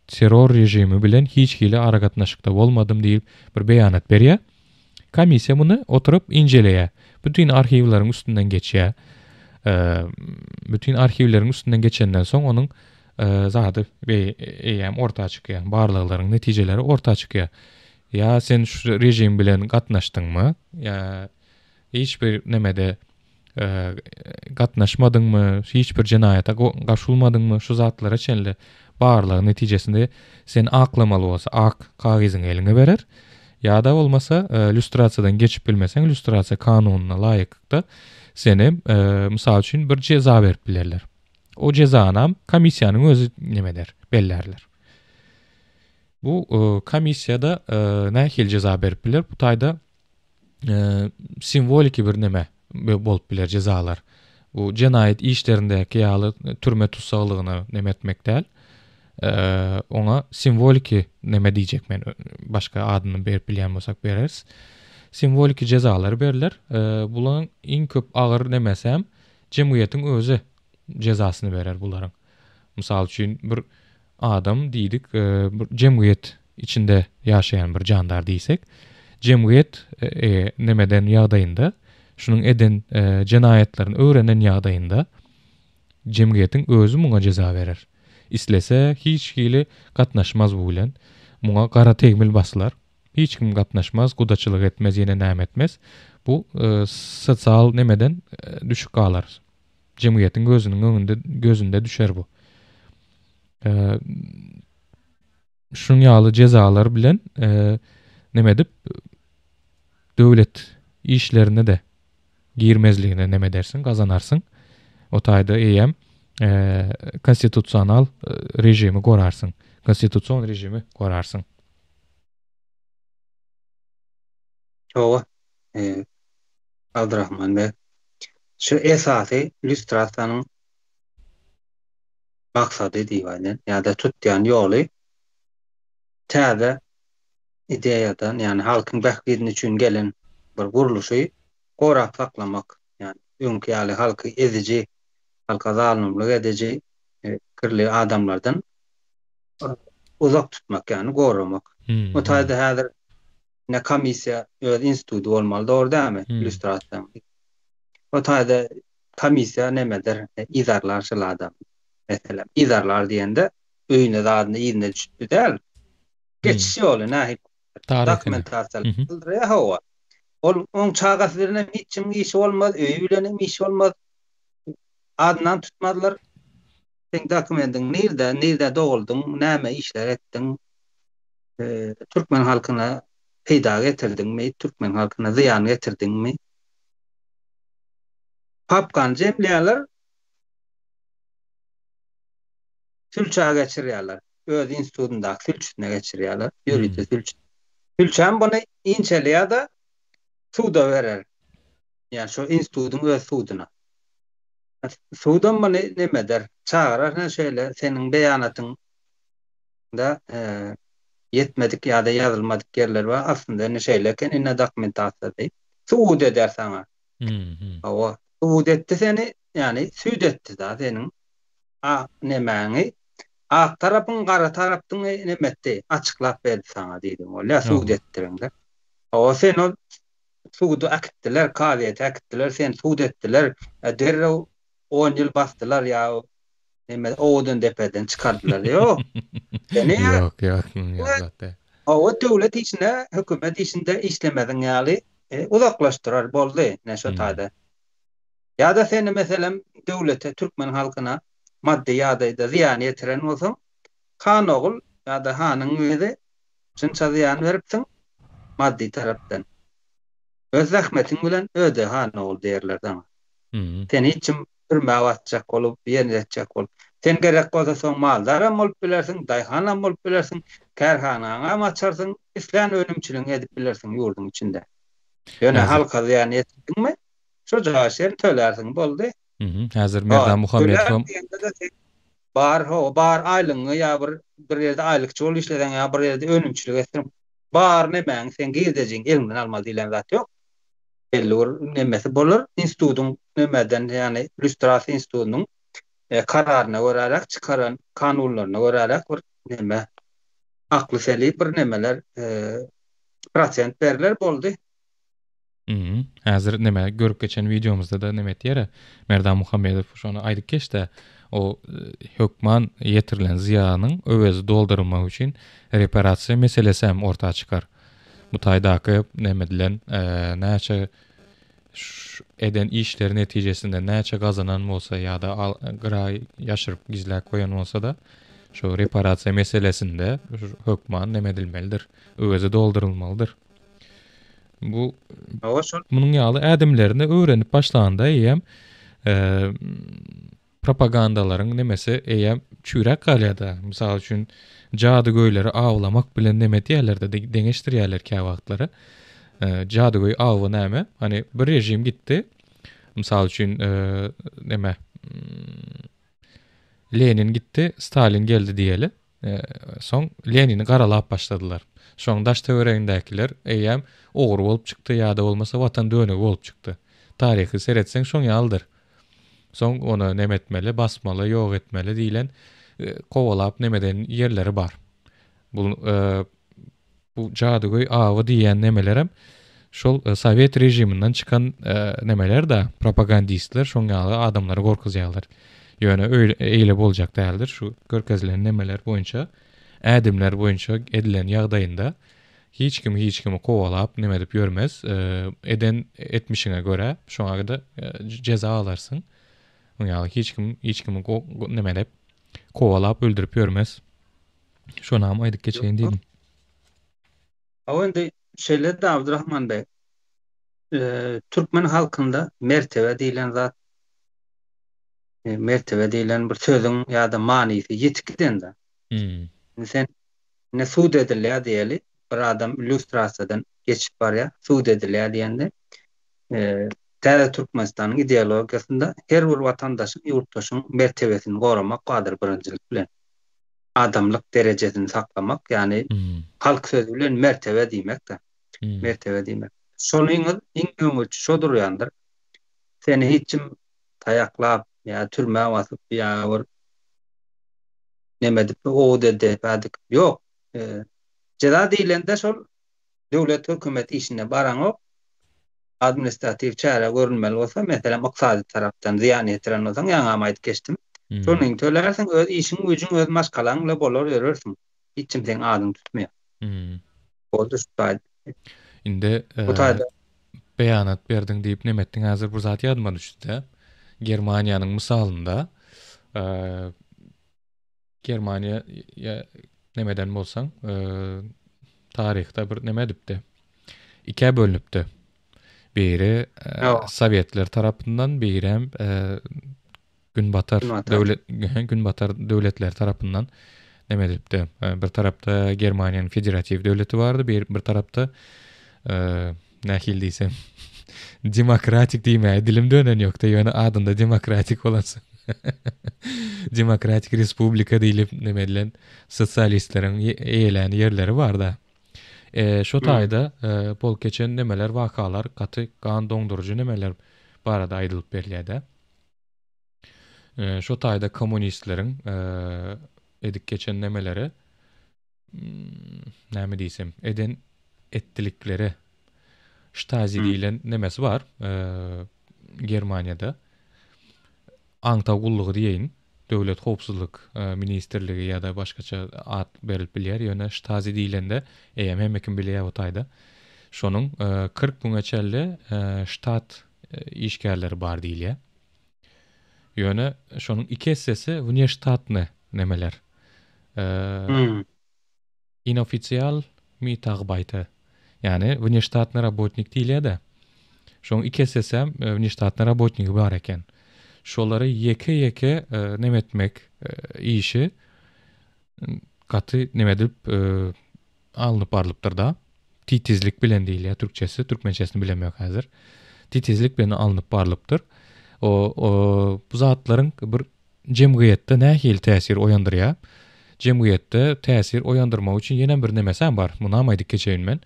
Terror režimi bilen hiç hili aragatnaşykda bolmadym diýip bir beýanat berýär. Komissiýa muny oturyp injeleýär. Bütin arhiwleriň üstünden geçýär. Bütin arhiwleriň üstünden geçenden soň onuň zady eýýäm orta çykýar. Barlaglaryň netijeleri orta çykýar. Ýa sen şu režim bilen gatnaşdyňmy? Ýa hiç bir nemede gatnaşmadyňmy, hiç bir jenaýata gaşulmadyňmy, şu zatlara çenli barlag netijesinde seni aklamaly bolsa, ak kagyzyňy eliňe berer. Ýa-da bolmasa, lýustrasiýadan geçip bilmeseň, lýustrasiýa kanunyna laýyklykda seni, mysal üçin, bir jeza berip bilerler. O jezanam komissiýanyň özi neme eder, bellärler. Bu komissiýada nähili jeza berip biler? Bu taýda simwoliki bir neme bolup biler jezalar. Bu jenaýat işlerindäki ýaly türme tussaglygyna neme etmek däl. Oňa simwoliki neme diýjek men başga adyny berip bilýän bolsak bereris. Simwoliki jezalar berler. Bularyň iň köp agyr nemesi hem jemgyýetiň özi jezasyny berer bularyň. Mysal üçin bir adam diýdik, bir jemgyýet içinde ýaşaýan bir jandar diýsek, jemgyýet nemeden ýagdaýynda şunuň eden jenaýatlaryny öwrenen ýagdaýynda Jemgyýetiň özi muňa jeza berer. Islese, hiç hili gatnaşmaz bu bilen. Muňa gara tegmil basylar. Hiç kim gatnaşmaz, gudaçylyk etmez, ýene näme etmez. Bu sosial nemeden düşüp galar. Jemgyýetiň gözüniň öňünde, gözünde düşer bu. Şunuň ýaly jezalar bilen neme edip döwlet işlerine-de girmezligine neme edersiň, gazanarsyň. O taýda eýýäm konstitusional režimi gorarsyň. Konstitusion režimi gorarsyň. Hawa, Abdurahman beg. Şu esasy lýustrasiýanyň maksady diýip aýdaýyn, ýa-da tutýan ýoly täze ideýadan, ýagny halkyň bähbidini üçin gelen bir gurluşy gorap saklamak, ýagny öňki ýaly halky eziji, halka zalymlyk ediji pikirli adamlardan uzak tutmak, ýagny goramak. Bu taýda häzir ine komissiýa öz instituty bolmaly, dogry dälmi? Illýustrasiýanyň. Bu taýda komissiýa nemedir, yzarlar şol adamy. Meselem, yzarlar diýende öýüne zadyna yzyna düşüpdi däl. Geçiş ýoly nähili dokumentasiýalar gyldyrýar hawa. Ol oň çagasy bilen hem hiç kimiň işi bolmaz, öýi bilen hem işi bolmaz. Adynam tutmazlar. Seň dokumentiň nirde, nirde doguldyň, näme işler etdiň, türkmen halkyna peýda getirdiňmi, türkmen halkyna zyýan getirdiňmi? Papkany jemleýärler. Sülçä geçirýärler. Öz institutyndaky sülçüsine geçirýärler. Ýörite sülçi. Sülçem muny inçeleýär-de, suda berer. Ýa şo institutyň öz suduna. Sudam muny neme eder? Çagyrar, hä şeýle seniň beýanatyňda ýetmedik ýa-da ýazylmadyk ýerler bar. Aslynda ine şeýle eken, ine dokumentasiýa diýip. Subut eder saňa. Hawa, subut etdi seni, ýagny süýt etdi-da seniň A nemäňi ak tarapyň gara tarapdyňy nemetdi açyklap berdi saňa diýdim bolýa sud etdiriňde. Hawa sen ol suda äkitdiler kazyýete äkitdiler seni sud etdiler derrew on ýyl basdylar ýa neme Owadandepeden çykardylar ýok seni ýok ýok ýok hawa döwlet işine hökümet işinde işlemeziň ýaly uzaklaşdyrar boldy ine şo taýda. Ýa-da seni meselem döwlete, türkmen halkyna maddy ýagdaýda zyýan ýetiren bolsaň, han ogul ýa-da hanyň gyzy şunça zyýan beripsiň maddy tarapdan. Öz zähmetiň bilen öde han ogul diýerler saňa. Seni hiç kim türmä basjak bolup, ýer etjek bolup. Sen gerek bolsa soň maldaram bolup bilersiň, daýhanam bolup bilersiň, kärhanaňam açarsyň, islän önümçiligiňi edip bilersiň ýurduň içinde. Ýöne halka zyýan ýetirdiňmi, Şo jaşen tölärsiň boldy. Mhm. Häzir Merdan Muhammedowam. Bar hawa bar aýlygyňy ýa bir bir ýerde aýlykçy bolup işleseň ýa bir ýerde önümçilik etseň bar nemäň seň girdejiň eliňden almaly diýlen zat ýok. Belli bir nemesi bolar institutyň nemeden ýagny lýustrasiýa institutynyň kararyna göräräk çykaran kanunlaryna göräräk bir neme akly seli bir nemeler prosent berler boldy. Mhm. Häzir neme görüp geçen wideomyzda-da neme etýär-ä, Merdan Muhammedow şony aýdyp geçdi-ä, o hökman ýetirilen zyýanyň öwezi doldurylmagy üçin reparasiýa meselesi hem orta çykar. Bu taýdaky neme edilen näçe eden işleri netijesinde näçe gazanan bolsa ýa-da gyra ýaşyryp gizläp goýan bolsa-da, şu reparasiýa meselesinde hökman neme edilmelidir, öwezi doldurylmalydyr. Bu Hawa şol. Munuň ýaly ädimlerini öwrenip başlanda eýýäm propagandalaryň nemesi eýýäm çüýräp galýar-da. Mysal üçin, jadygöýleri awlamak bilen neme edýärler-de, deňeşdirýärler käwagtlary. Jadygöý awy näme? Hany bir režim gitdi. Mysal üçin, neme, Lenin gitdi, Stalin geldi diýeli. Soň Lenini garalap başladylar. Şoň daş-töweregindäkiler eýýäm ogry bolup çykdy ýa-da bolmasa watan dönügi bolup çykdy. Taryhy seretseň şoň ýalydyr. Soň ony neme etmeli, basmaly, ýok etmeli diýlen kowalap neme eden ýerleri bar. Bu Bu jadygöý awy diýýän nemelerem şol sowet režiminden çykan nemeler-da, propagandistler şoň ýaly adamlary gorkuzýarlar. Ýöne eýle boljak däldir. Şu görkezilen nemeler boýunça, ädimler boýunça edilen ýagdaýynda hiç kim hiç kimi kowalap neme edip ýörmez. Eden etmişiňe görä şoňa-da jeza alarsyň. Oň ýaly hiç kim hiç kimi neme edip kowalap öldürip ýörmez. Şonam aýdyp geçeýin diýdim. Hawa indi şeýle-de Abdurahman beg, türkmen halkynda mertebe diýlen zat, mertebe diýlen bir sözüň ýa-da manysy ýitip giden-de. Indi sen ine sud edilýär diýeli, bir adam lýustrasiýadan geçip barýar, sud edilýär diýende, täze Türkmenistanyň ideologiýasynda her bir watandaşyň, ýurtdaşyň mertebesini goramak bardyr birinjilik bilen. adamlyk derejesini saklamak, ýagny halk sözi bilen mertebe diýmek-de. Mertebe diýmek. Şonyňyz iň öňürti şo durýandyr. Seni hiç kim taýaklap ýa türmä basyp ýa bir neme edip owda depä dikip ýok. Jeza diýlende şol döwlet hökümet işine baraňok, administratiw çäre görülmeli bolsa, meselem, ykdysady tarapdan zyýan ýetiren bolsaň, ýaňam aýdyp geçdim, şonyňy tölärsiň, öz işiň güýjüň, öz maşgalaň bilen bolar ýörersiň. Hiç kim seň adyňy tutmaýar. Boldy şu taýda. Indi bu taýda beýanat berdiň diýip neme etdiň häzir bir zat ýadyma düşdi-de. Germaniýanyň mysalynda Germaniýa nemeden bolsaň, taryhda bir neme edipdi. Ikä bölünipdi. Biri Sowetler tarapyndan, birem Günbatar döwlet Günbatar döwletleri tarapyndan neme edilipdi. Bir tarapda Germaniýanyň federatiw döwleti bardy, bir bir tarapda nähili diýsem demokratik diýmäge dilim dönen ýokda, ýöne adynda demokratik bolansoň demokratik respublika diýlip neme edilen sosialistleriň eýelän ýerleri barda. E, şo taýda e, bolup geçen nemeler, wakalar gaty gan doňduryjy nemeler barada aýdylyp berilýär-de. E, şo taýda kommunistleriň e, edip geçen nemeleri näme diýsem, eden etdilikleri Ştazi diýlen nemesi bar, Germaniýada. Aňtaw gullugy diýeýin, Döwlet howpsuzlyk ministrligi ýa-da başgaça at berilip bilýär, ýöne Ştazi diýlende eýýäm hemme kim bilýär o taýda. Şonuň 40 müňe çenli ştat işgärleri bar diýilýär. Ýöne şonuň iki essesi wneştatny nemeler. Inofisial mitarbaýter. Ýagny wneştatny rabotnik diýilýär-de. Şonuň iki essesem wneştatny rabotnigi bar eken. Şolary ýeke-ýeke neme etmek işi gaty neme edilip alnyp barlypdyr-da. Titizlik bilen diýilýär türkçesi, türkmençesini bilemok häzir. Titizlik bilen alnyp barlypdyr. O, o bu zatlaryň bir jemgyýetde nähili täsir oýandyrýar? Jemgyýetde täsir oýandyrmak üçin ýene bir nemesem bar. Munam aýdyp geçeýin men.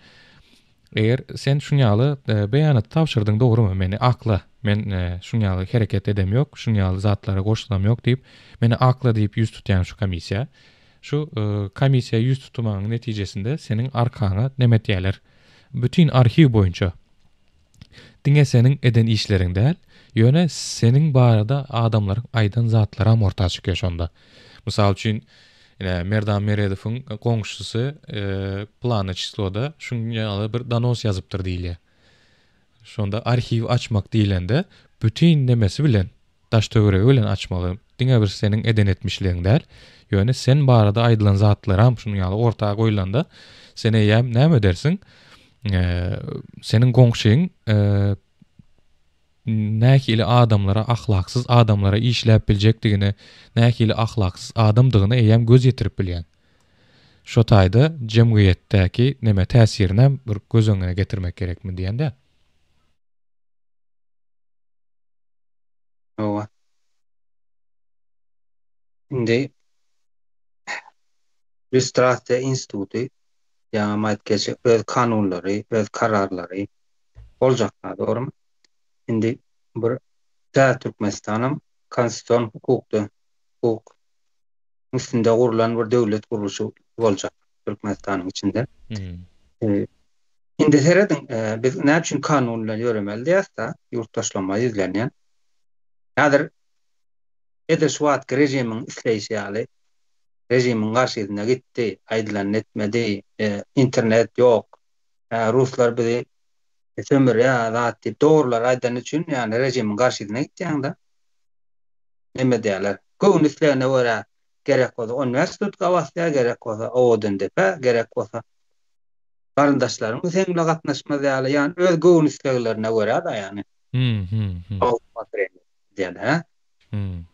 Eger sen şuň ýaly e, beýanat tabşyrdyň dogrumy? Meni akla. Men e, şuň ýaly hereket edem ýok, şuň ýaly zatlara goşulam ýok diýip, meni akla diýip ýüz tutýaň şu komissiýa. Şu komissiýa ýüz tutmagyň netijesinde seniň arkaňa neme etýärler? Bütin arhiw boýunça diňe seniň eden işleriň däl, ýöne seniň barada adamlaryň aýdan zatlaram orta çykýar şonda. Mysal üçin, ine, Merdan Meredowyň goňşusy plany çisloda şuň ýaly bir donos ýazypdyr diýilýär. Şonda arhiw açmak diýlende bütin nemesi bilen Daş-töweregi bilen açmaly. Diňe bir seniň eden etmişleň däl, ýöne sen barada aýdylan zatlaram şunuň ýaly orta goýlanda, sen eýýäm näme edersiň? Seniň goňşyň nähili adamlara, ahlaksyz adamlara işläp biljekdigine, nähili ahlaksyz adamdygyna eýýäm göz ýetirip bilýäň. Şo taýda jemgyýetdäki neme täsirinem bir göz öňüne getirmek gerekmi diýende. Hawa. Indi lýustrasiýa instituty ýaňam aýdyp geçdik, öz kanunlary, öz kararlary boljak-da, dogrumy? Indi bir täze Türkmenistanam konstitusion hukukda, hukuk üstünde gurlan bir döwlet gurluşy boljak Türkmenistanyň içinde. Indi serediň, biz näme üçin kanun bilen ýöremeli diýýäs-de, ýurtdaşlaryma ýüzlenýän. Häzir edil şu wagtky režimiň isleýşi ýaly, režimiň garşysyna gitdi, aýdylanyny etmedi, internet ýok, ruslar bizi sömürýär zat diýip dogrulary aýdany üçin, ýagny režimiň garşysyna gitýäň-de. Neme diýýärler, göwün islegine görä gerek bolsa 15 sutka basýar, gerek bolsa Owadandepä, gerek bolsa garyndaşlaryň seň bilen gatnaşmaz ýaly, ýagny öz göwün isleglerine görä-de ýagny. Hmm, hmm, hmm. Diýen, hä? Hmm.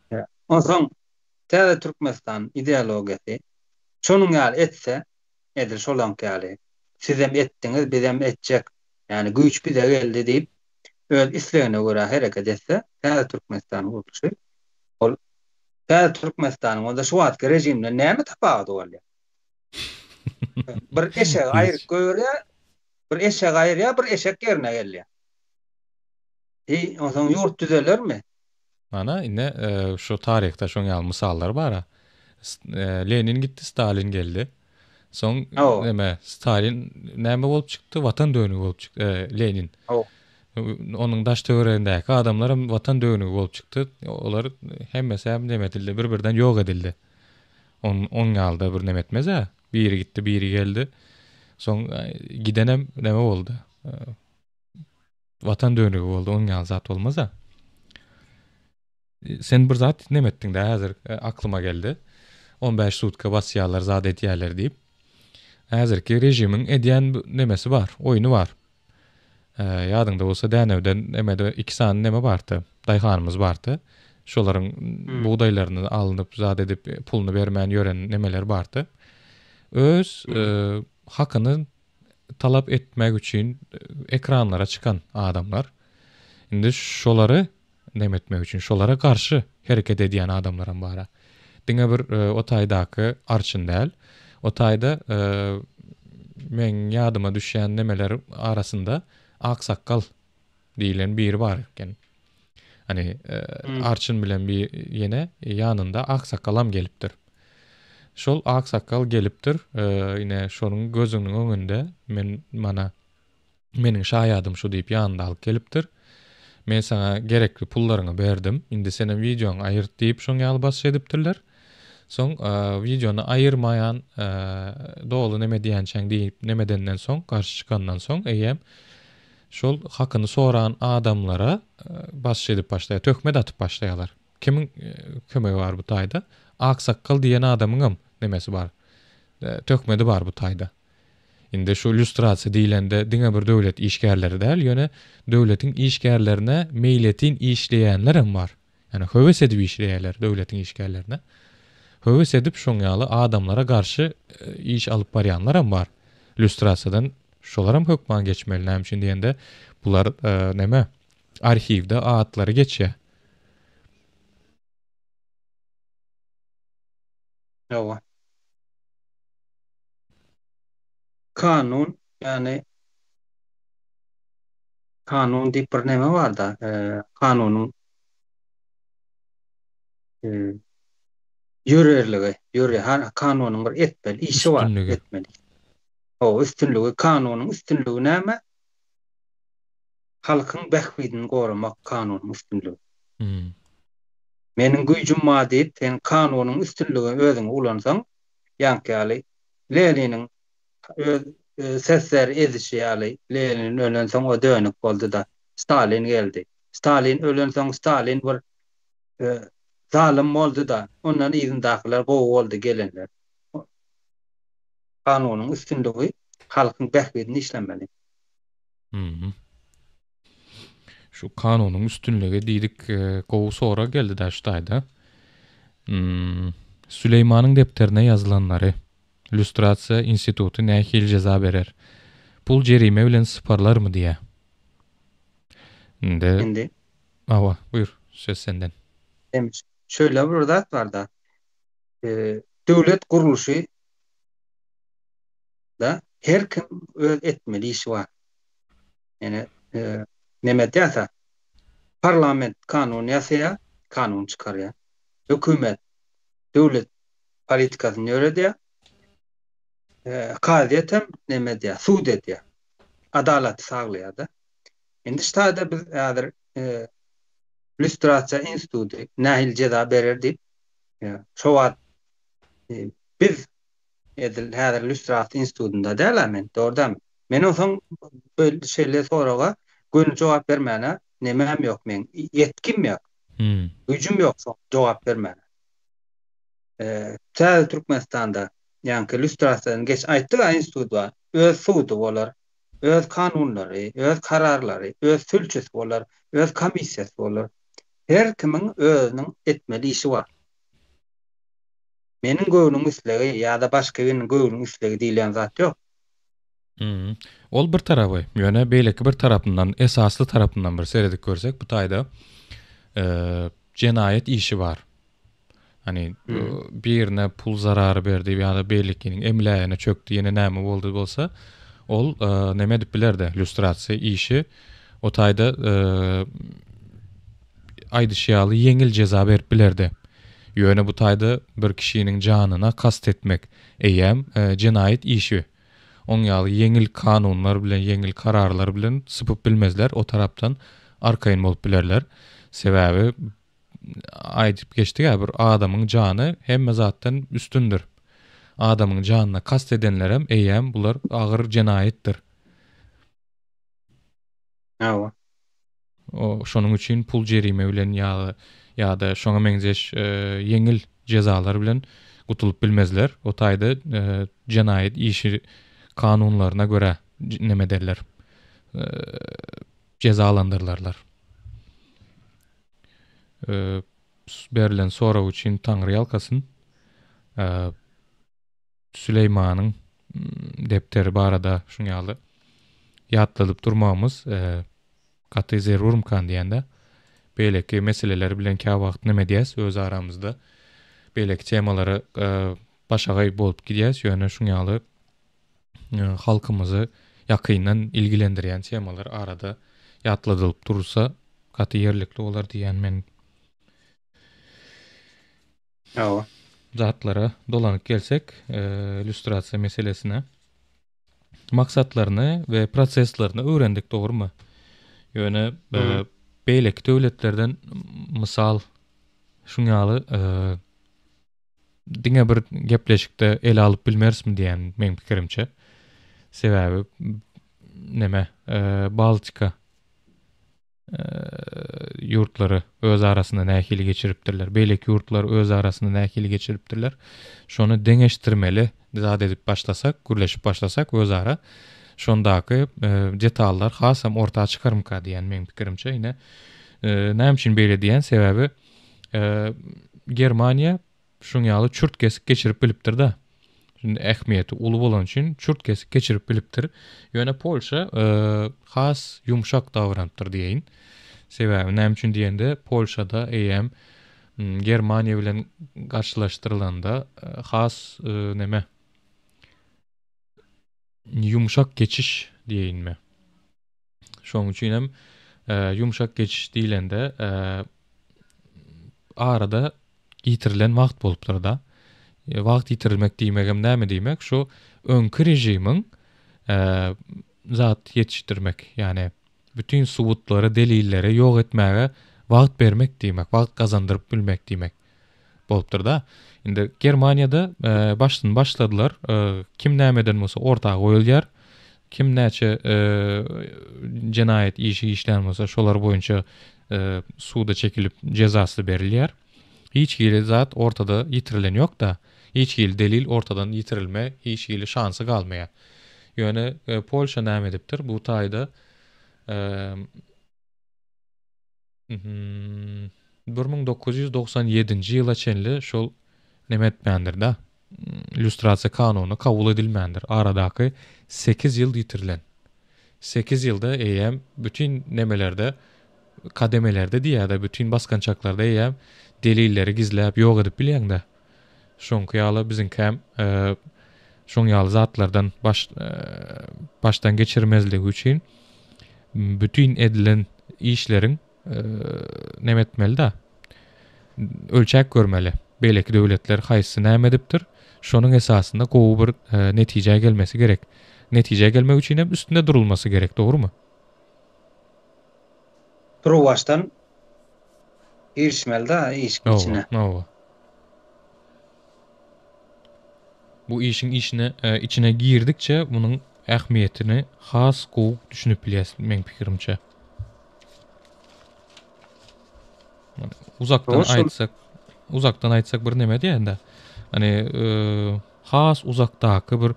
Onsoň Täze Türkmenistan ideologiýasy şonuň ýaly etse, edil şolaňky ýaly, sizem etdiňiz, bizem etjek, ýagny güýç bize geldi diýip, öz islegine görä hereket etse, Täze Türkmenistan gurluşy, ol Täze Türkmenistanyň onda şu wagtky režimden näme tapawudy bolýar? Bir eşegi aýryp goýberýär, bir eşegi aýyrýar, bir eşek ýerine gelýär. Heý, onsoň ýurt düzelermi? Mana ine şu taryhda şoň ýaly mysallar bar-a. Lenin gitdi, Stalin geldi. Soň neme, Stalin näme bolup çykdy? Watan dönügi bolup çykdy, Lenin. Onuň daş-töweregindäki adamlar hem watan dönügi bolup çykdy. Olar hemmesi hem neme edildi, bir-birden ýok edildi. On, oň ýaly-da bir neme etmez-ä. Biri gitdi, biri geldi. Soň gidenem neme boldy? Watan dönügi boldy, onuň ýaly zat bolmaz-a. Sen bir zat neme etdiň-dä häzir aklyma geldi. 15 sutka basýarlar, zat edýärler diýip. Häzirki režimiň edýän nemesi bar, oýny bar. Ýadyňda bolsa Dänewden nemede iki sany neme bardy, daýhanymyz bardy. Şolaryň bugdaýlaryny alnyp, zat edip, puluny bermän ýören nemeler bardy. Öz hakyny talap etmek üçin ekranlara çykan adamlar. Indi şolary neme etmek üçin, şolara garşy hereket edýän adamlaram bar. Diňe bir o taýdaky arçyn däl. O taýda meň ýadyma düşýän nemeler arasynda aksakgal diýlen biri bar eken. Hani arçyn bilen bir ýene ýanynda aksakgalam gelipdir. Şol aksakgal gelipdir, ine şonuň gözüniň öňünde men mana meniň şaýadym şu diýip ýanynda alyp gelipdir. Men saňa gerekli pullaryňy berdim, indi senem wideoňy aýyrt diýip şoň ýaly basyş edipdirler. Soň wideony aýyrmaýan doly neme diýençäň diýip nemedenden soň garşy çykandan soň eýýäm şol hakyny soran adamlara basyş edip başlaýar, töhmet atyp başlaýarlar. Kimiň kömegi bar bu taýda? Aksakgal diýen adamyňam nemesi bar, töhmedi bar bu taýda. Indi şu lýustrasiýa diýlende diňe bir döwlet işgärleri däl, ýöne döwletiň işgärlerine meýletin işleýänlerem bar. Ýani höwes edip işleýärler döwletiň işgärlerine. Höwes edip şoň ýaly adamlara garşy iş alyp barýanlaram bar. Lýustrasiýadan şolaram hökman geçmeli. Näme üçin diýende bular neme arhiwde atlary geçýär. Hawa. Kanun, ýagny kanun diýip bir neme bar-da, kanunyň ýörerligi, ýöre, kanunyň bir etmeli işi bar, etmeli. Hawa, üstünligi, kanunyň üstünligi näme? Halkyň bähbidini goramak kanunyň üstünligi. Meniň güýjüm bar diýip, sen kanunyň üstünligini özüňe ulansaň, ýaňky ýaly Leniniň öz SSR ezişi ýaly Lenin ölensoň o dönük boldy-da, Stalin geldi. Stalin ölensoň Stalin bir zalym boldy-da, ondan yzyndakylar gowy boldy gelenler. Kanunyň üstünligi halkyň bähbidini işlemeli. Şu kanunyň üstünligi diýdik, gowy sorag geldi-dä şu taýda. Süleýmanyň depderine ýazylanlary lýustrasiýa instituty nähili jeza berer? Pul jerime bilen syparlarmy diýýä. Indi. Indi. Hawa, buýur. Söz senden. Hem şöyle bir zat bar da. Döwlet gurluşy da her kim öz etmeli işi bar. Ýani neme diýse parlament kanun ýasaýar, kanun çykarýar. Hökümet döwlet politikasyny ýöredýär. Kazyýet hem neme edýär, sud edýär. Adalaty saglaýar-da. Indi ştada biz häzir lýustrasiýa instituty nähili jeza berer diýip, şo wagt biz edil häzir lýustrasiýa institutynda däl-ä men, dogry dälmi? Men onsoň şeýle soraga göni jogap bermäne nemem ýok meň, ýetgim ýok. Güýjüm ýok şoňa jogap bermäne. Täze Türkmenistanda ýaňky lýustrasiýadan geç aýtdyk-a institut bar, öz sudy bolar, öz kanunlary, öz kararlary, öz sülçüsi bolar, öz komissiýasy bolar. Her kimiň özüniň etmeli işi bar. Meniň göwnüň islegi ýa-da başga biriniň göwnüň islegi diýlen zat ýok. Ol bir tarapy. Ýöne beýleki bir tarapyndan, esasly tarapyndan bir seredip görsek, bu taýda jenaýat işi bar. Hani birine pul zarary berdi ýa-da beýlekiniň emlägine çökdi, ýene näme boldy bolsa, ol neme edip bilerdi, lýustrasiýa işi o taýda aýdyşy ýaly ýeňil jeza berip bilerdi. Ýöne bu taýda bir kişiniň janyna kast etmek eýýäm jenaýat işi. Oň ýaly ýeňil kanunlar bilen, ýeňil kararlar bilen sypyp bilmezler, o tarapdan arkaýyn bolup bilerler. Sebäbi aýdyp geçdik-ä bir adamyň jany hemme zatdan üstündir. Adamyň janyna kast edenlerem eýýäm bular agyr jenaýatdyr. Hawa. O şonuň üçin pul jerime bilen ýa ýa-da şoňa meňzeş ýeňil jezalar bilen gutulyp bilmezler. O taýda jenaýat işi kanunlaryna görä neme ederler. Jezalandyrylarlar. Berlen sorag üçin Taňry ýalkasyn. Süleýmanyň depderi barada şuň ýaly ýatladyp durmagymyz gaty zerurmykan diýende. Beýleki meseleler bilen käwagt neme edýäs öz aramyzda. Beýleki temalara başagaý bolup gidýäs, ýöne şuň ýaly halkymyzy ýakyndan ilgilendirýän temalar arada ýatladylyp dursa gaty ýerlikli bolar diýýän men. Hawa. Zatlara dolanyp gelsek, lýustrasiýa meselesine. Maksatlaryny we proseslerini öwrendik, dogrumy? Ýöne beýleki döwletlerden mysal şuň ýaly diňe bir gepleşikde ele alyp bilmerismi diýen meň pikirimçe. Sebäbi neme Baltika ýurtlary öz arasynda nähili geçiripdirler, beýleki ýurtlar öz arasynda nähili geçiripdirler. Şony deňeşdirmeli zat edip başlasak, gürleşip başlasak öz ara şondaky detallar hasam orta çykarmyka diýen meň pikirimçe. Ine näme üçin beýle diýen sebäbi Germaniýa Şuň ýaly çürt-kesik geçirip bilipdir-de. Şimdi ähmiýeti uly bolany üçin çürt-kesik geçirip bilipdir. Ýöne Polşa has ýumşak davranypdyr diýeýin. Sebäbi näme üçin diýende Polşada eýýäm Germaniýa bilen garşylaşdyrylanda has neme ýumşak geçiş diýeýinmi. Şonuň üçin hem ýumşak geçiş diýlende arada ýitirilen wagt bolupdyr-da. Wagt ýitirilmek diýmegem näme diýmek? Şu öňki režimiň zat ýetişdirmek, ýagny bütin subutlary, delilleri ýok etmäge wagt bermek diýmek, wagt gazandyryp bilmek diýmek bolupdyr-da. Indi Germaniýada başdan başladylar. Kim näme eden bolsa orta goýulýar. Kim näçe jenaýat işi işlän bolsa şolar boýunça suda çekilip jezasy berilýär. Hiç hili zat ortada ýitirilen ýok-da. Hiç hili delil ortadan ýitirilme hiç hili şansy galmaýar. Ýöne Polşa näme edipdir? Bu taýda 1997-nji ýyla çenli şol neme etmändir-de. Lýustrasiýa kanuny kabul edilmändir. Aradaky sekiz ýyl ýitirilen. Sekiz ýylda eýýäm bütin nemelerde. kademelerde diýýär-de, bütin basgançaklarda eýýäm delilleri gizläp ýok edip bilýäň-dä. Şoňky ýaly biziňkäm şoň ýaly zatlardan baş başdan geçirmezligi üçin bütin edilen işleriň neme etmeli-de, ölçäp görmeli. Beýleki döwletler haýsysy näme edipdir, şonuň esasynda gowy bir netijä gelmesi gerek. Netijä gelmek üçin hem üstünde durulmasy gerek, dogrumy? Turuwbaşdan girişmeli-de işiň içine. Hawa, hawa. Bu işiň işine içine girdikçe munuň ähmiýetini has gowy düşünip bilýäs meň pikirimçe. Uzakdan aýtsak, uzakdan aýtsak bir neme diýende. Hani e, has uzakdaky bir e,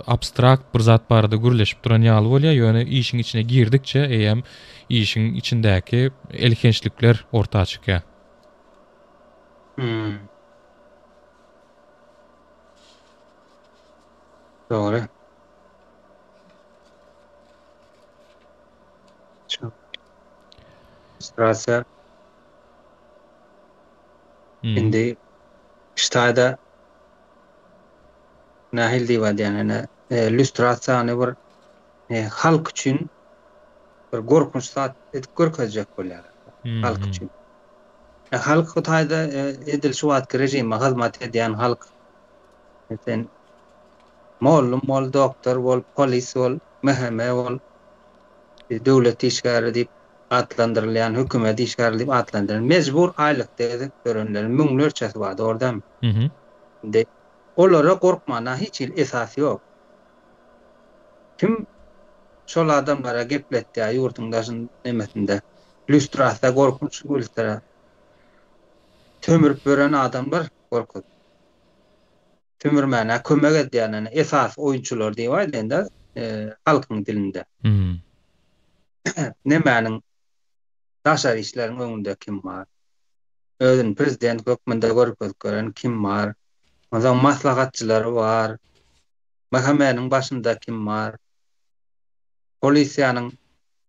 abstrakt bir zat barada gürleşip duran ýaly bolýar, ýöne işiň içine girdikçe eýýäm işiň içindäki elhençlikler orta çykýar. Hmm. Dogry. Administrasiýa Hmm. indi ştaýda nähili diýip aýdýan ene e, lýustrasiýany bir e, halk üçin bir gorkunç zat edip görkezjek bolýarlar. Hmm. Halk hmm. üçin. E, halk bu taýda e, edil şu wagtky režime hyzmat edýän halk. E, sen mollum bol, doktor bol, polis bol, MHM bol, e, döwlet işgäri diýip atlandyrylýan, hökümet işgäri diýip atlandyrylýan, mejbur aýlykda gezip ýörenleriň müňlerçesi bar, dogry dälmi? Mhm. Indi olara gorkmana hiç hili esas ýok. Kim şol adamlara gepletýär ýurduň daşyn nemesinde? Lýustrasiýa gorkunç lýustra. Sömürip ýören adamlar gorkuz. Sömürmäne kömek edýän ene esasy oýunçylar diýip aýdaýynda halkyň dilinde. Hmm. Nemäniň daşary işleriň öňünde kim bar? Özüni prezident hökmünde görkezip gören kim bar? Onsoň maslahatçylary bar. MHM-niň başynda kim bar? Polisiýanyň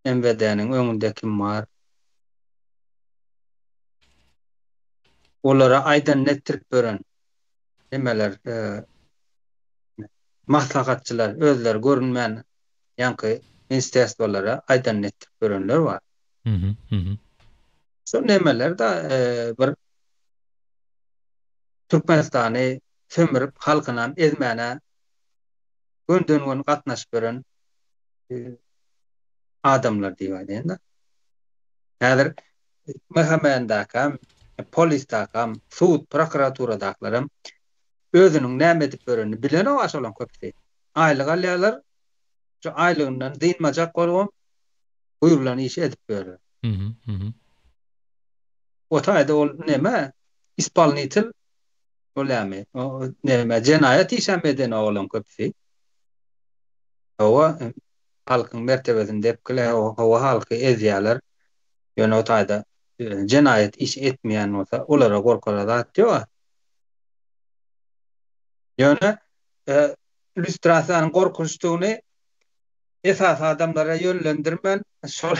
MWD-niň öňünde kim bar? Olara aýdanyny etdirip ýören nemeler, maslahatçylar, özleri görünmän ýaňky ministerstwolara aýdanyny etdirip ýörenler bar. Şol nemeler-de bir Türkmenistany sömürip, halkynam ezmäne gönden-göni gatnaşyp ýören adamlar diýip aýdaýyn-da. Häzir MHM-däkäm, polisdäkäm, sud, prokuraturadakalaram özüniň näme edip ýörenini bilenok-a şolaryň köpüsi. Aýlyk alýarlar, şu aýlygyndan dynmajak bolubam buýrulan işi edip ýörler. O taýda ol neme, ispolnitel bolýarmy? O neme, jenaýat işem edenok olaryň köpüsi. Hawa, halkyň mertebesini depgileýär, hawa halky ezýärler. Ýöne o taýda jenaýat işi etmeýän bolsa, olara gorkara zat ýok-a. Ýöne lýustrasiýanyň gorkunçdygyny esasy adamlara ýönlendirmän, şol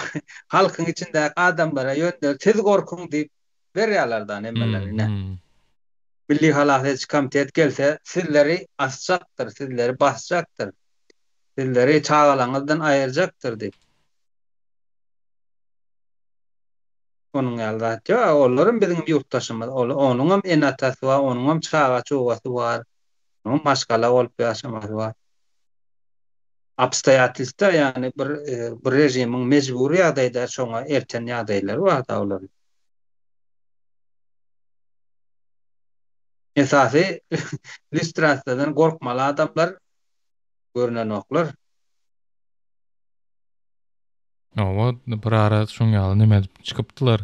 halkyň içindäki adamlara ýönlendirip, siz gorkuň diýip berýärler-da nemeleri ine. Milli halas ediş komitet gelse, sizleri asjakdyr, sizleri basjakdyr, sizleri çagalaňyzdan aýyrjakdyr diýip. Onuň ýaly zat ýok. Olaram biziň ýurtdaşymyz. Onuňam ene-atasy bar, onuňam çaga-çugasy bar. Onuň maşgala bolup ýaşamasy bar. Obstoýatelstwa, ýagny bir bir režimiň mejbury ýagdaýda şoňa elten ýagdaýlary bar-da olaryň. Esasy lýustrasiýadan gorkmaly adamlar görnenoklar. Hawa, bir ara şoň ýaly neme edip çykypdylar.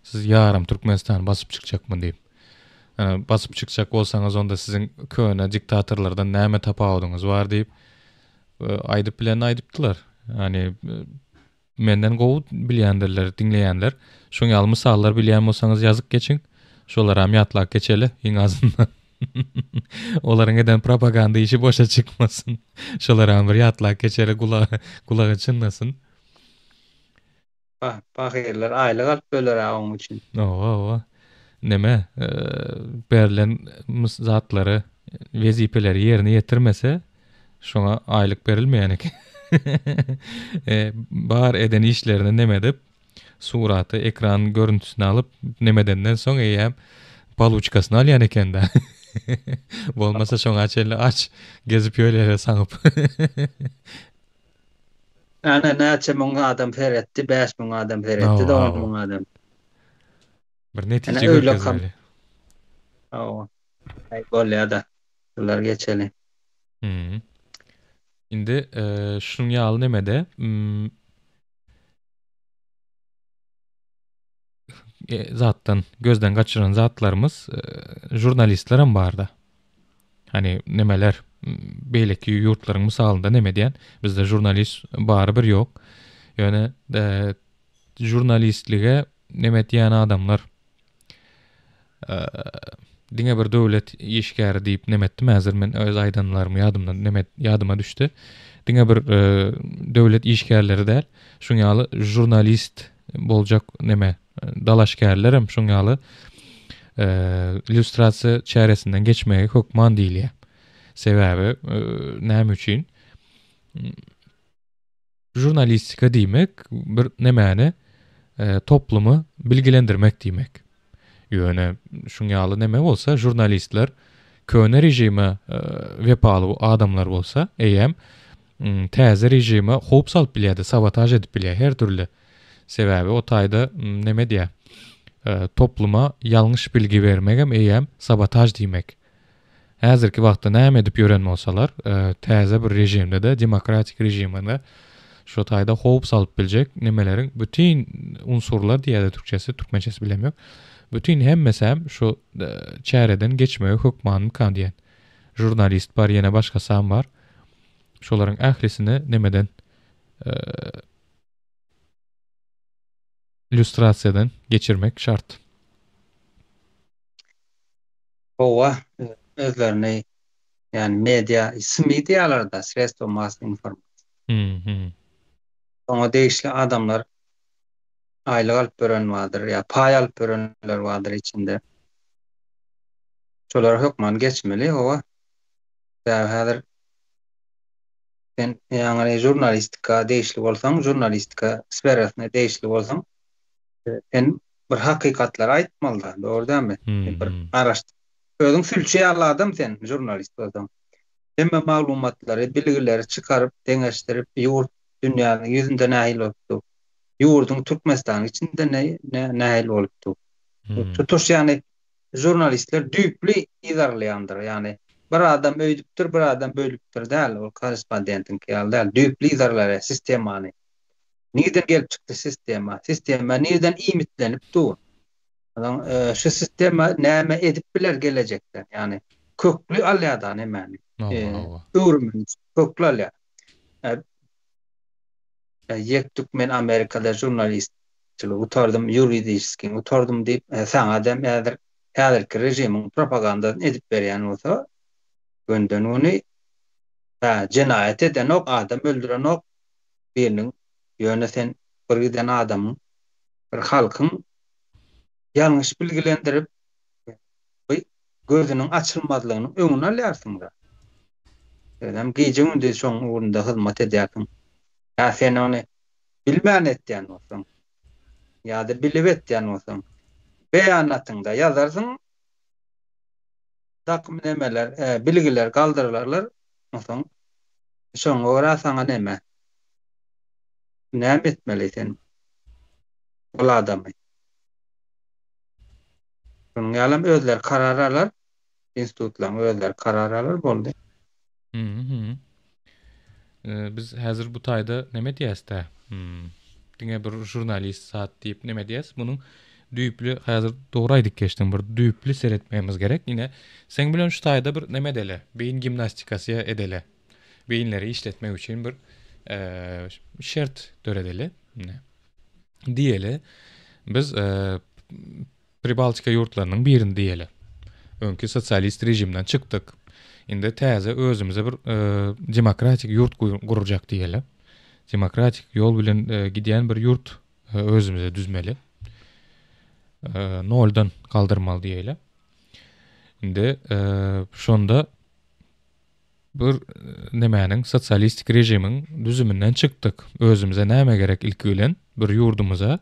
Siz ýarym Türkmenistany basyp çykjakmy diýip. Basyp çykjak bolsaňyz onda siziň köne diktatorlardan näme tapawudyňyz bar diýip aýdyp bilenini aýdypdylar. Ýani menden gowy bilýändirler diňleýänler. Şoň ýaly mysallar bilýän bolsaňyz ýazyp geçiň. Şolaram ýatlap geçeli iň azyndan. Olaryň eden propaganda işi boşa çykmasyn. Şolaram bir ýatlap geçeli gulagy gulagy çynlasyn. Pahyrlar aýlyk alyp öler-ä oň üçin. Hawa, hawa. Neme, berlen zatlary, wezipeleri ýerine ýetirmese, şoňa aýlyk berilmeýän eken. Bar eden işlerini neme edip, suraty, ekran görüntüsini alyp, nemedenden soň eýýäm paluçkasyny alýan eken-dä. Bolmasa şoňa çenli aç gezip ýörýär saňyp. Ana näçe müň adam seretdi, 5000 adam seretdi, Hawa, 10 hawa. müň adam. Bir Ana netije öýle kam. görkezmeli. Hawa. Aý bolýa-da. Bular geçeli. Hmm. Indi e, şunuň ýaly nemede hmm, e, zatdan gözden gaçyran zatlarymyz e, žurnalistlerem barda. Hani nemeler beýleki ýurtlaryň mysalynda neme diýen bizde žurnalist bary bir ýok. Ýöne e, žurnalistlige neme diýen adamlar e, diňe bir döwlet işgäri diýip neme etdim häzir men öz aýdanlarymy ýadymdan neme ýadyma düşdi. Diňe bir e, döwlet işgärleri däl, şuň ýaly žurnalist boljak neme dalaşgärlerem şuň ýaly lýustrasiýa çäresinden geçmegi hökman diýilýär. Sebäbi näme üçin? Žurnalistika diýmek bir nemäni toplumy bilgilendirmek diýmek. Ýöne şuň ýaly neme bolsa žurnalistler köne režime wepaly adamlar bolsa eýýäm täze režime howp salyp bilýärdi, sabotaž edip bilýär her dürli. Sebäbi o taýda neme diýýär, topluma ýalňyş bilgi bermegem eýýäm sabotaž diýmek. Häzirki wagtda näme edip ýören bolsalar, täze bir režimde-de, demokratik režimde şo taýda howp salyp biljek nemeleriň bütin unsurlar diýýär-de türkçesi, türkmençesi bilemok. Bütin hemmesem şu çäreden geçmegi hökmanmyka diýen. Žurnalist bar, ýene başgasam bar. Şolaryň ählisini nemeden lýustrasiýadan geçirmek şart. Howa, özlerini ýani media, SMI diýýärler-de, sredstvo mass informasiýa. Hmm. Oňa degişli adamlar aýlyk alyp ýören bardyr ýa paý alyp ýörenler bardyr içinde. Şolar hökman geçmeli, howa. Sebäbi häzir sen ýaňy žurnalistika degişli bolsaň, žurnalistika sferasyna degişli bolsaň, sen bir hakykatlary aýtmaly-da, dogry dälmi? Sen bir garaşdyr. Özüň sülçi ýaly adam sen, žurnalist bolsaň. Hemme maglumatlary, bilgileri çykaryp, deňeşdirip, ýurt dünýäniň ýüzünde nähili bolupdy? Ýurduň Türkmenistanyň içinde nähili bolupdy? Tutuş ýagny žurnalistler düýpli yzarlaýandyr. Ýagny bir adam öýdüpdir, bir adam bölüpdir däl, ol korrespondentiňki ýaly däl, düýpli yzarlaýar sistemany. Nirden gelip çykdy sistema? Sistema nirden iýmitlenip dur? Ondan şu sistema näme edip biler gelejekde? Ýagny kökli alýar da nämäni? Öwrümini kökli alýar. Ýek-tük men Amerikada žurnalistçiligi gutardym, ýuridiskiý gutardym diýip, saňa dem häzir häzirki režimiň propagandasyny edip berýän bolsa, gönden-göni jenaýat edenok, adam öldürenok, biriniň, ýöne sen bir giden adamyň, bir halkyň ýalňyş bilgilendirip, bu gözüniň açylmazlygynyň öňüni alýarsyň-da. Özem gije-gündiz şoň ugrunda hyzmat edýärsiň. Ýa sen ony bilmän etýän bolsaň, ýa-da bilip etýän bolsaň, beýanatyňda ýazarsyň, dakym nemeler, bilgiler galdyrylarlar, onsoň şoňa görä saňa neme, näme etmeli sen ol adamy? Şonuň ýalam özleri karar alar, institutlaryň özleri karar alar boldy. Mhm. Biz häzir bu taýda neme diýäs-dä? Hmm. Diňe bir žurnalist zat diýip neme diýäs? Munuň düýpli häzir dogry aýdyp geçdiň, bir düýpli seretmegimiz gerek. Ine, seň bilen şu taýda bir neme edeli? Beýin gimnastikasy edeli. Beýinleri işletmek üçin bir şert döredeli. Ine. Diýeli, biz Pribaltika ýurtlarynyň birini diýeli. Öňki sosialist režimden çykdyk. Indi täze özümize bir demokratik ýurt gurjak diýeli. Demokratik ýol bilen gidýän bir ýurt özümize düzmeli. Noldan galdyrmaly diýeýle. Indi şonda bir nemäniň sosialistik režimiň düzüminden çykdyk. Özümize näme gerek ilki bilen? Bir ýurdumyza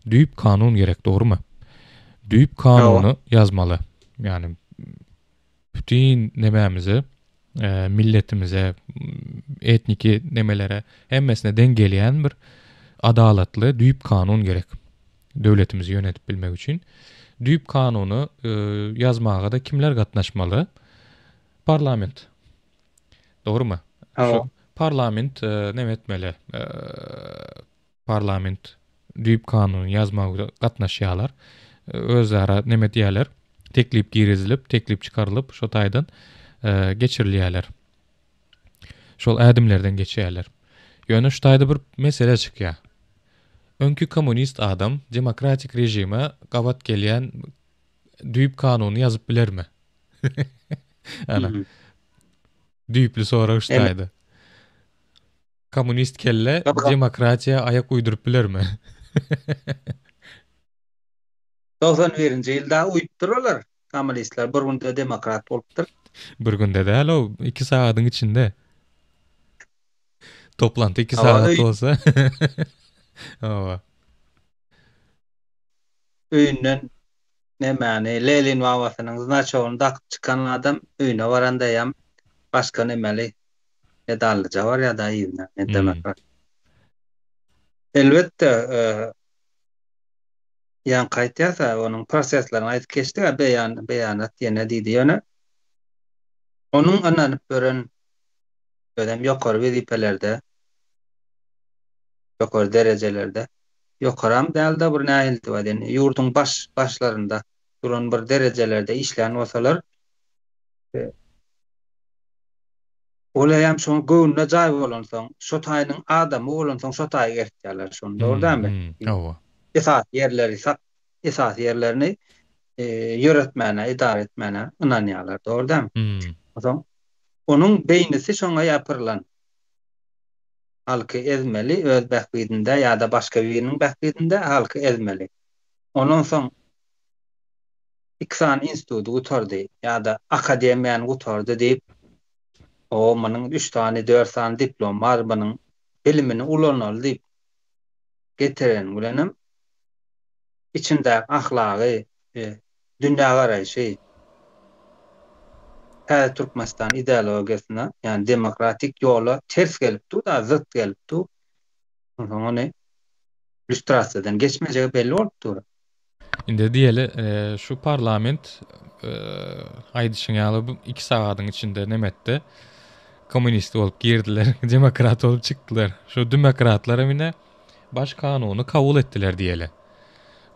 düýp kanun gerek, dogrumy? Düýp kanuny ýazmaly. Ýagny bütin nemämize, milletimize, etniki nemelere hemmesine deň gelýän bir adalatly düýp kanun gerek. Döwletimizi ýönedip bilmek üçin. Düýp kanuny ýazmaga-da kimler gatnaşmaly? Parlament. Dogrumy? Şu parlament neme etmeli? Parlament düýp kanuny ýazmaga gatnaşýarlar. Özara neme diýýärler? Teklip girizilip, teklip çykarylyp, şo taýdan geçirilýärler. Şol ädimlerden geçýärler. Ýöne şu taýda bir mesele çykýar. Öňki kommunist adam demokratik režime gabat gelýän düýp kanuny ýazyp bilermi? Ana. Düýpli sorag şu taýda. Kommunist kelle demokratiýa aýak uýduryp bilermi? 91-nji ýylda uýupdyr olar, kommunistler bir günde demokrat bolupdyr. Bir günde däl-ow, 2 sagadyň içinde. Toplanty 2 sagat bolsa. Hawa. Öýünden nemäni, Lenin babasynyň znaçogyny dakyp çykan adam öýüne baranda ýam başga nemeli medallyja barýar-da yzyna, men demokrat. Elbetde, ýaňky aýtýas-a, onuň proseslerini aýdyp geçdik-ä, beýan, beýanat ýene diýdi. Ýöne onuň ynanyp ýören, özem ýokary wezipelerde, ýokary derejelerde, ýokaram däl-de, bir nähili diýip aýdaýyn, ýurduň baş, başlarynda duran bir derejelerde işlän bolsalar, Ol eýýäm şoň göwnüne jaý bolansoň, şo taýynyň adamy bolansoň şo taýy eltýärler şony, dogry dälmi? Hawa. Esasy ýerleri sak, esasy ýerlerini ýöretmäne, edara etmäne ynanýarlar, dogry dälmi? Onsoň onuň beýnisi şoňa ýapyrylan. Halky ezmeli, öz bähbidinde ýa-da başga biriniň bähbidinde halky ezmeli. Ondan soň iki sany instituty gutardy ýa-da akademiýany gutardy diýip, o munuň üç sany, dört sany diplomy bar, munuň bilimini ulanaly diýip getireni bilenem içindäki ahlagy, dünýägaraýşy täze Türkmenistan ideologiýasyna, ýagny demokratik ýola ters gelip dur-da, zyt gelip dur. Onsoň ony lýustrasiýadan geçmejegi belli bolup dur. Indi diýeli, şu parlament aýdyşyň ýaly bu 2 sagadyň içinde neme etdi? Kommunist bolup girdiler, demokrat bolup çykdylar. Şu demokratlar hem ine baş kanuny kabul etdiler diýeli.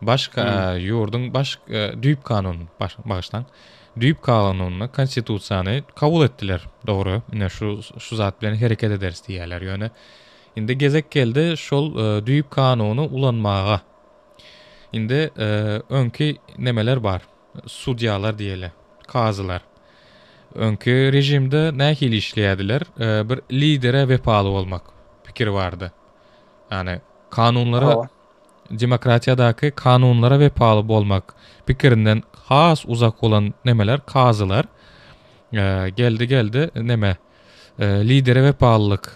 Baş ýurduň baş düýp kanuny, bagyşlaň. Düýp kanunyny, konstitusiýany kabul etdiler. Dogry, ine şu şu zat bilen hereket ederis diýýärler. Ýöne indi gezek geldi şol düýp kanuny ulanmaga. Indi öňki nemeler bar, sudýalar diýeli, kazylar. Öňki režimde nähili işleýärdiler? Bir lidere wepaly bolmak pikiri bardy. Ýagny kanunlara demokratiýadaky kanunlara wepaly bolmak pikirinden has uzak bolan nemeler kazylar geldi geldi neme lidere wepalylyk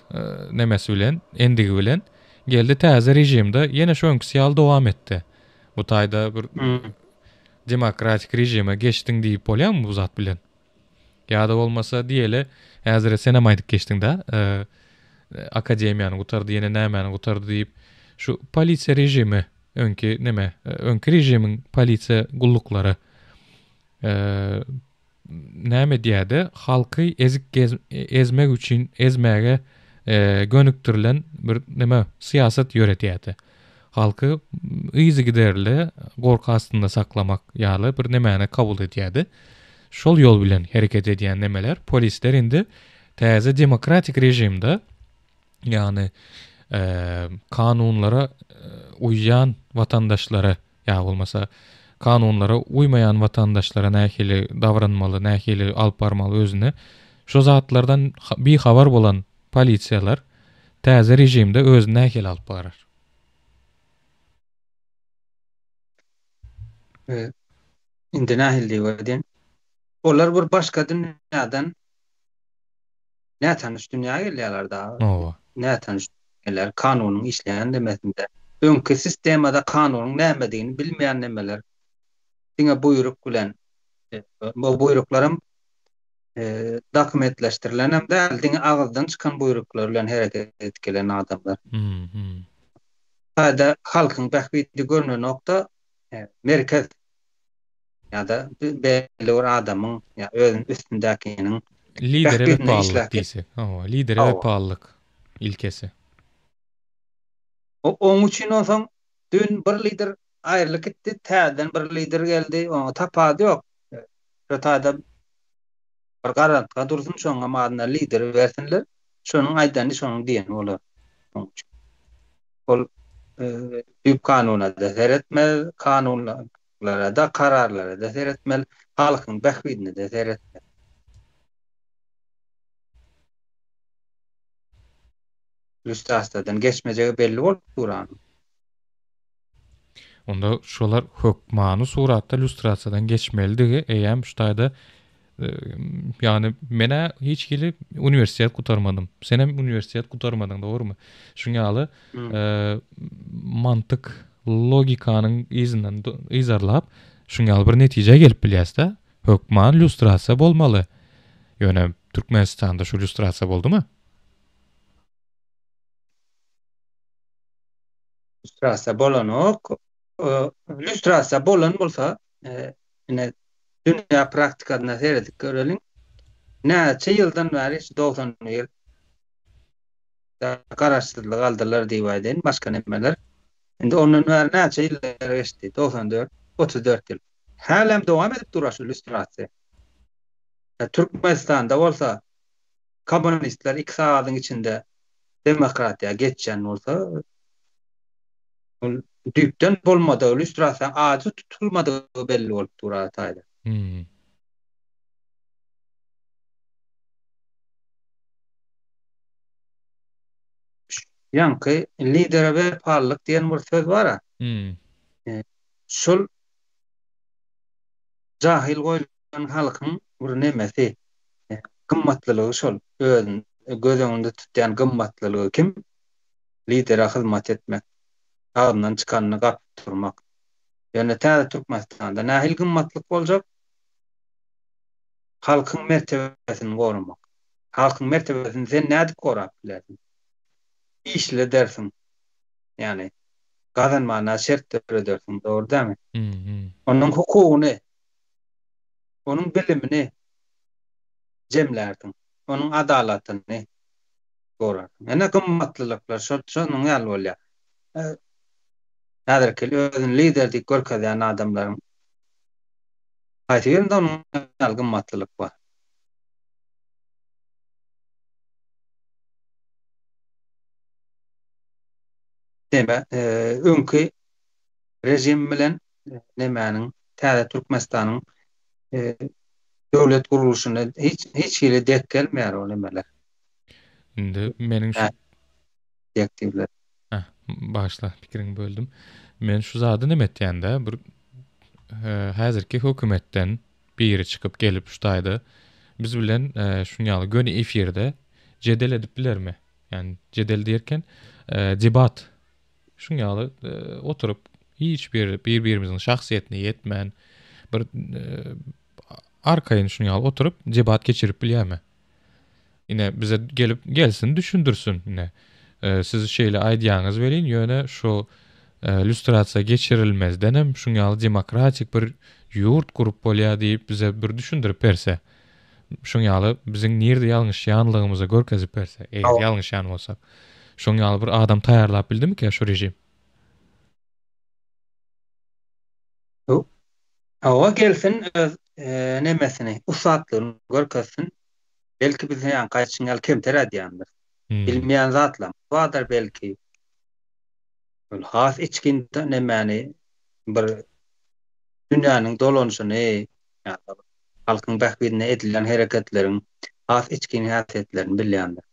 nemesi bilen endigi bilen Geldi täze režimde ýene şu öňküsi ýaly dowam etdi. Bu taýda bir demokratik režime geçdiň diýip bolýarmy bu zat bilen? Ýa-da bolmasa diýeli, häzir senem aýdyp geçdiň-dä, akademiýany gutardy, ýene nämäni gutardy diýip, şu polisiýa režimi, öňki neme, öňki režimiň polisiýa gulluklary näme edýärdi? Halky ezik ezmek üçin ezmäge gönükdirilen bir neme syýasat ýöredýärdi. Halky yzygiderli gorky astynda saklamak ýaly bir nemäni kabul edýärdi. Şol ýol bilen hereket edýän nemeler, polisler indi täze demokratik režimde ýagny kanunlara uýýan watandaşlara ýa bolmasa kanunlara uýmaýan watandaşlara nähili dabranmaly, nähili alyp barmaly özüni, şo zatlardan bihabar bolan polisiýalar täze režimde özüni nähili alyp barar? Indi nähili diýip aýdaýyn? Olar bir başga dünýäden nätanyş dünýä gelýärler dagy. Hawa. Nätanyş dünýäler, kanunyň işleýän nemesinde. Öňki sistemada kanunyň nämedigini bilmeýän nemeler. Diňe buýruk bilen, o buýruklaram dokumentleşdirilenem däl, diňe agyzdan çykan buýruklar bilen hereket edip gelen adamlar. Taýda halkyň bähbidi görnenok-da, merkez ýa-da belli bir adamyň ýa özüniň üstündäkiniň Lidere wepalylyk diýsek. Hawa, lidere wepalylyk ilkesi. Oň üçin onsoň düýn bir lider aýrylyp gitdi, täzeden bir lider geldi, oňa tapawudy ýok. Şo taýda bir garantga dursun, şoňam adyna lider bersinler. Şonuň aýdany, şonuň diýeni bolar. Oň üçin. Ol düýp kanuna-da seretmez, kanunlara-da, kararlara-da seretmez, halkyň bähbidine-de seretmez. Lýustrasiýadan geçmejegi belli bolup dur anyň. Onda şolar hökmany suratda lýustrasiýadan geçmelidigi eýýäm şu taýda ýagny men-ä hiç hili uniwersitet gutarmadym. Senem uniwersitet gutarmadyň, dogrumy? Şuň ýaly mantyk, logikanyň yzyndan yzarlap, şuň ýaly bir netijä gelip bilýäs-de. Hökman lýustrasiýa bolmaly. Ýöne Türkmenistanda şu lýustrasiýa boldumy? Lýustrasiýa bolanok. Lýustrasiýa bolan bolsa, ine dünýä praktikasyna seredip göreliň. Näçe ýyldan bäri şu 91 garaşsyzlyk aldylar diýip aýdaýyn, başga nemeler. Indi ondan bäri näçe ýyllar geçdi? 94, 34 ýyl. Hälem dowam edip dur şu lýustrasiýa. Türkmenistanda bolsa kommunistler 2 sagadyň içinde demokratiýa geçýän bolsa, ol düýpden bolmadygy, lýustrasiýanyň ajy tutulmadygy belli bolup dur a taýda. Hmm. Ýaňky lidere wepalylyk diýen bir söz bar-a. Hmm. E, şol jahyl goýlan halkyň bir nemesi, e, gymmatlylygy şol, özüni göz öňünde tutýan gymmatlylygy kim? Lidere hyzmat etmek, agzyndan çykanyny gapyp durmak. Ýöne täze Türkmenistanda nähili gymmatlyk boljak? Halkyň mertebesini goramak. Halkyň mertebesini sen nädip gorap bilersiň? Işli edersiň. Ýagny gazanmana şert döredersiň, dogry dälmi? Onuň hukugyny, onuň bilimini jemlärsiň, onuň adalatyny gorarsyň. Ine gymmatlylyklar şol şonuň ýaly bolýar. Häzirki özüni lider diýip görkezýän adamlaryň haýsy birinde onuň ýaly gymmatlylyk bar? Neme, öňki režim bilen nemäniň täze Türkmenistanyň döwlet gurluşyna hiç hiç hili dek gelmeýär o nemeler. Indi meniň şu direktiwler. Heh, bagyşla, pikiriňi böldüm. Men şu zady neme etýän-de, bir häzirki hökümetden biri çykyp gelip şu taýda biz bilen şuň ýaly göni efirde jedel edip bilermi? Ýani jedel diýerken debat şuň ýaly oturyp hiç bir bir-birimiziň şahsyýetine ýetmän bir arkaýyn şuň ýaly oturyp debat geçirip bilýärmi? Ine bize gelip gelsin düşündirsin ine. Siz şeýle aýdýaňyz welin ýöne şu lýustrasiýa geçirilmezdenem şuň ýaly demokratik bir ýurt gurup bolýar diýip bize bir düşündirip berse. Şuň ýaly biziň nirde ýalňyşýanlygymyzy görkezip berse, eger ýalňyşýan bolsak. Şoň ýaly bir adam taýýarlap bildimikä şu režim? Hawa gelsin öz nemesini, ussatlygyny görkezsin. Belki biz ýaňky aýdyşyň ýaly kemter aýdýandyr. Bilmeýän zatlarymyz bardyr belki. Ol has içgin nemäni bir dünýäniň dolanyşyny ýa-da halkyň bähbidine edilýän hereketleriň has içgin häsiýetlerini bilýändir.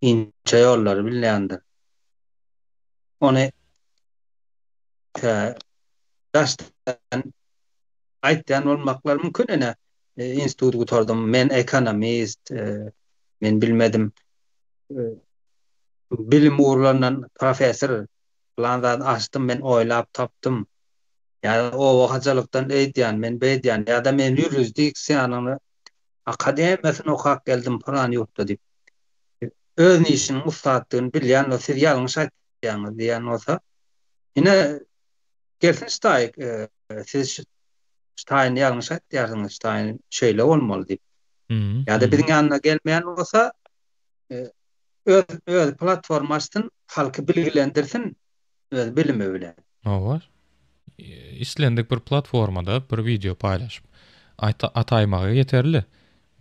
Inçe ýollary bilýändir. Ony daşdan. Aýtýan bolmaklary mümkin ine instituty gutardym, men ekonomist, men bilmedim bilim ugurlaryndan professor plan zat açdym, men oýlap tapdym. Ýa oba hojalykdan eýdýän, men beýdýän ýa-da men ýurisdiksiýanyň akademiýasyny okap geldim pylan ýurtda diýip. Öz işiniň ussatdygyny bilýän bolsa, siz ýalňyş aýtýaňyz diýen bolsa, ine gelsin ştaýk, siz şu taýyny ýalňyş aýtýarsyňyz, şu taýyny şeýle bolmaly diýip. Ýa-da biziň ýanyna gelmeýän bolsa, öz öz platforma açsyn, halky bilgilendirsin öz bilimi bilen. Hawa. Islendik bir platformada bir wideo paýlaşyp ataýmagy ýeterli.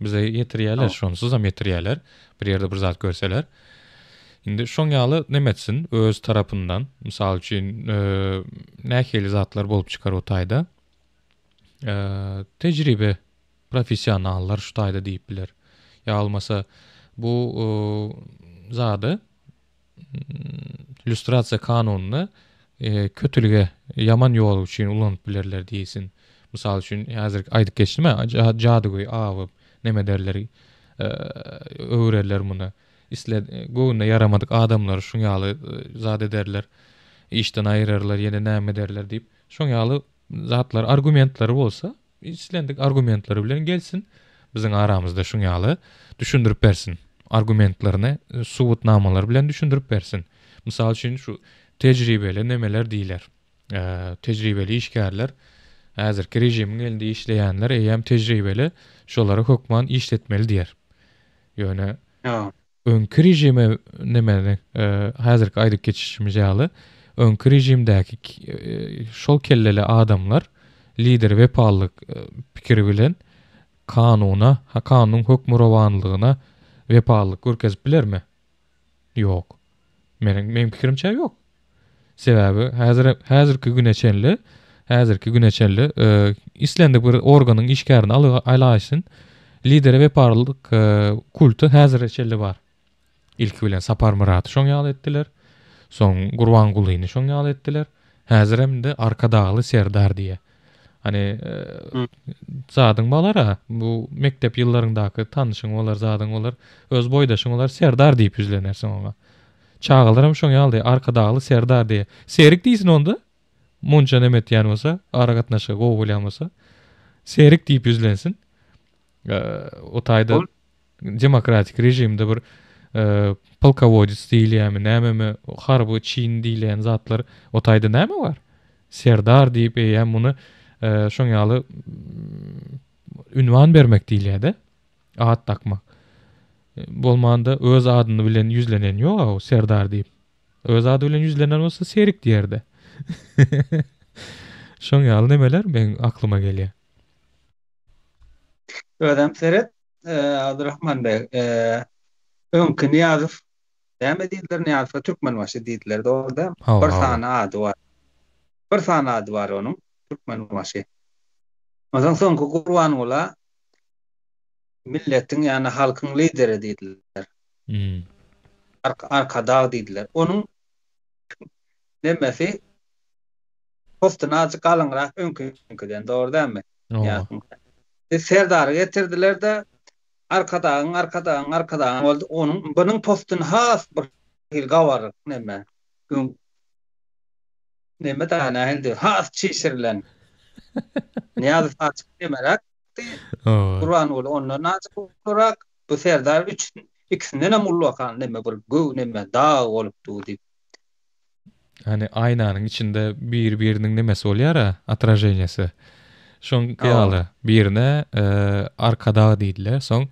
Bize ýetirýärler, şonsuzam ýetirýärler. Bir ýerde bir zat görseler. Indi şoň ýaly neme etsin öz tarapyndan. Mysal üçin, nähili zatlar bolup çykar o taýda. Tejribe professionallar şu taýda diýip biler. Ýa bolmasa bu zady lýustrasiýa kanunyny kötülige, ýaman ýol üçin ulanyp bilerler diýsin. Mysal üçin, häzir aýdyp geçdim-ä, jadygöý awy neme ederler, öwrerler muny. Isle göwnüne ýaramadyk adamlary şuň ýaly zat ederler, işden aýyrarlar, ýene näme ederler diýip, şoň ýaly zatlar, argumentleri bolsa, Islendik argumentleri bilen gelsin, biziň aramyzda şuň ýaly düşündirip bersin. Argumentlerini subutnamalar bilen düşündirip bersin. Mysal üçin şu tejribeli nemeler diýler. Tejribeli işgärler häzirki režimiň elinde işleýänler eýýäm tejribeli, şolary hökman işletmeli diýer. Ýöne Öňki režime nemeni, häzirki aýdyp geçişimiz ýaly, öňki režimdäki şol kelleli adamlar lidere wepalylyk pikiri bilen kanuna, kanunyň hökmürowanlygyna wepalylyk görkezip bilermi? Ýok. Meniň meň pikirimçe ýok. Sebäbi häzir häzirki güne çenli häzirki güne çenli islendik bir organyň işgärini alaýsyn, lidere wepalylyk kulty häzire çenli bar. Ilki bilen Saparmyraty şoň ýaly etdiler. Soň Gurbangulyny şoň ýaly etdiler. Häzirem indi Arkadagly Serdar diýýär. Hani zadyň bolar-a, bu mekdep ýyllaryňdaky tanyşyň bolar, zadyň bolar, öz boýdaşyň bolar, Serdar diýip ýüzlenersiň oňa. Çagalaram şoň ýaly diýýär, Arkadagly Serdar diýýär. Serik diýsin onda. Munça neme etýän bolsa, aragatnaşygy gowy bolýan bolsa, Serik diýip ýüzlensin. O taýda demokratik režimde bir polkowodec diýilýärmi, nämemi, harby çin diýilýän zatlar o taýda näme bar? Serdar diýip eýýäm muny şoň ýaly ünwan bermek diýilýär-de. At dakmak. Bolmanda öz adyny bilen ýüzlenen ýog-a Serdar diýip. Öz ady bilen ýüzlenen bolsa Serik diýerdi. Şoň ýaly nemeler meň aklyma gelýär. Özem seret, Abdurrahman beg, öňki Nyýazow näme diýdiler Nyýazowa Türkmenbaşy diýdiler dogry däl? Bir sany ady bar. Bir sany ady bar onuň Türkmenbaşy. Onsoň soňky Gurbangula milletiň ýagny halkyň lideri diýdiler. Arkadag diýdiler. Onuň nemesi postuny azjyk galyňrak öňküden dogry dälmi? Ýa Serdary getirdiler-de Arkadagyň Arkadagyň Arkadagyň boldy. Onuň bunuň postuny has bir hili gabaryk neme. Öň neme da nähili has çişirilen. Nyýazow azjyk nemeräk Gurbanguly ondan azjyk ulurak, bu Serdar üç ikisindenem ullakan neme bir göw neme dag bolup dur diýip. Hani aýnanyň içinde bir-biriniň nemesi bolýar-a, otraženiýasy. Şoňky ýaly birine Arkadag diýdiler, soň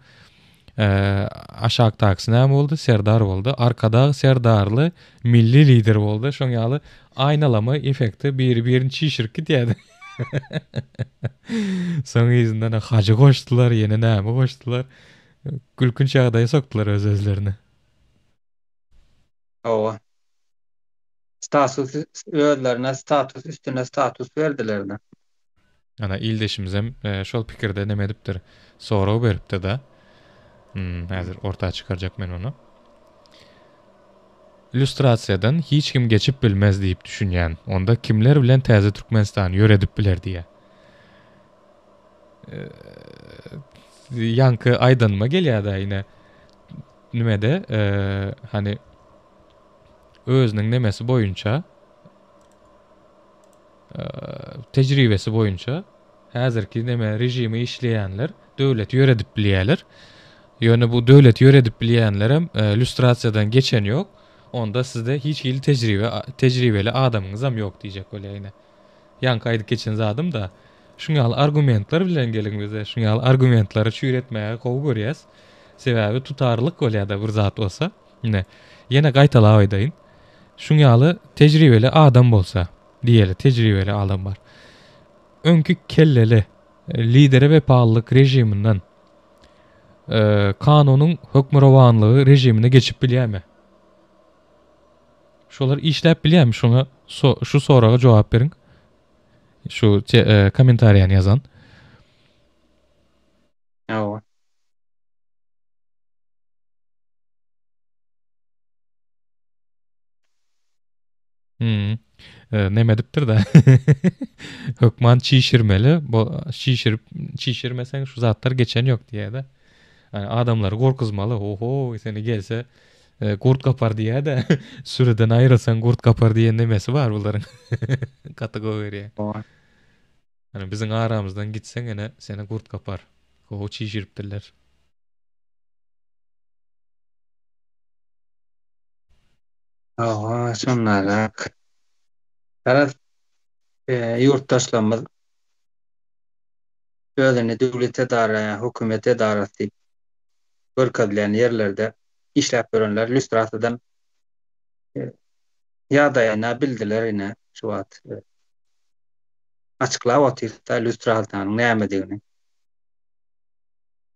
aşakdakysy näme boldy? Serdar boldy. Arkadag Serdarly milli lider boldy. Şoň ýaly aýnalama effekti biri-birini çişirip gidýärdi. Soň yzyndan hajy goşdular, ýene näme goşdular. Gülkünç ýagdaýa sokdular öz-özlerini. Hawa. Status özlerine status üstüne status berdiler-de. Ana ildeşimizem şol pikirde neme edipdir, sorag beripdir-de. Hmm, häzir orta çykarjak men ony. Lýustrasiýadan hiç kim geçip bilmez diýip düşünýän. Onda kimler bilen täze Türkmenistany ýöredip biler diýýär. Ýaňky aýdanyma gelýär-dä ine. Nimede, hany özüniň nemesi boýunça tejribesi boýunça häzirki neme režimi işleýänler döwleti ýöredip bilýärler. Ýöne bu döwleti ýöredip bilýänlerem lýustrasiýadan geçen ýok. Onda sizde hiç hili tejribe tejribeli adamyňyzam ýok diýjek bolýar ine. Ýaňky aýdyp geçen zadym-da. Şuň ýaly argumentler bilen geliň bize. Şuň ýaly argumentleri çüýretmäge gowy görýäs. Sebäbi tutarlyk bolýar-da bir zat bolsa. Ine, ýene gaýtalap aýdaýyn. Şuň ýaly tejribeli adam bolsa, diýeli, tejribeli adam bar. Öňki kelleli, lidere wepalylyk režiminden kanunyň hökmürowanlygy režimine geçip bilýärmi? Şolar işläp bilýärmi? Şoňa şu soraga jogap beriň. Şu kommentariýany ýazan. Hawa. Hmm. Neme edipdir-de. Hökman çişirmeli. Bu çişirip çişirmeseň şu zatlar geçen ýok diýýär-de. Yani adamlary gorkuzmaly. Oho, seni gelse e, gurt gapar diýýär-de. Sürüden aýrylsaň gurt gapar diýen nemesi bar bularyň. Gaty gowy görýär. Yani biziň aramyzdan gitseň ene seni gurt gapar. Gowy çişiripdirler. Hawa, şondarak. Garaz, ýurtdaşlarymyz özüni döwlet edara ýa hökümet edarasy diýip görkezilýän ýerlerde işläp ýörenler lýustrasiýadan ýagdaýyny bildiler ine şu wagt. Açyklap otyrys-da lýustrasiýanyň nämedigini.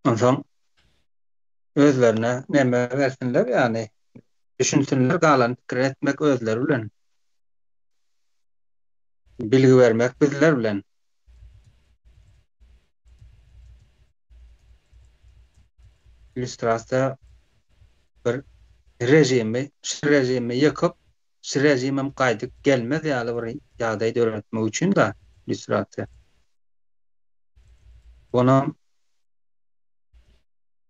Onsoň özlerine neme bersinler ýagny düşünsinler galan pikir etmek özleri bilen. Bilgi bermek bizler bilen. Illýustrasiýa bir režimi, şu režimi ýykyp, şu režimem gaýdyp gelmez ýaly bir ýagdaý döretmek üçin-de illýustrasiýa. Onam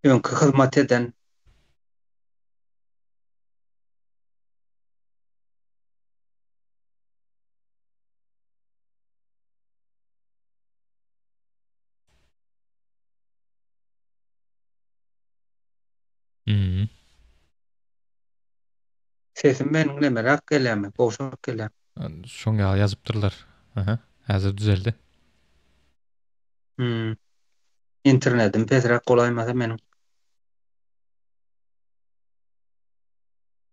öňki hyzmat eden Mhm. Sesim meniň nemeräk gelýärmi, gowşak gelýärmi? Şoň ýaly ýazypdyrlar. Aha, häzir düzeldi. Hmm. Internetim pesräk bolaýmasa meniň.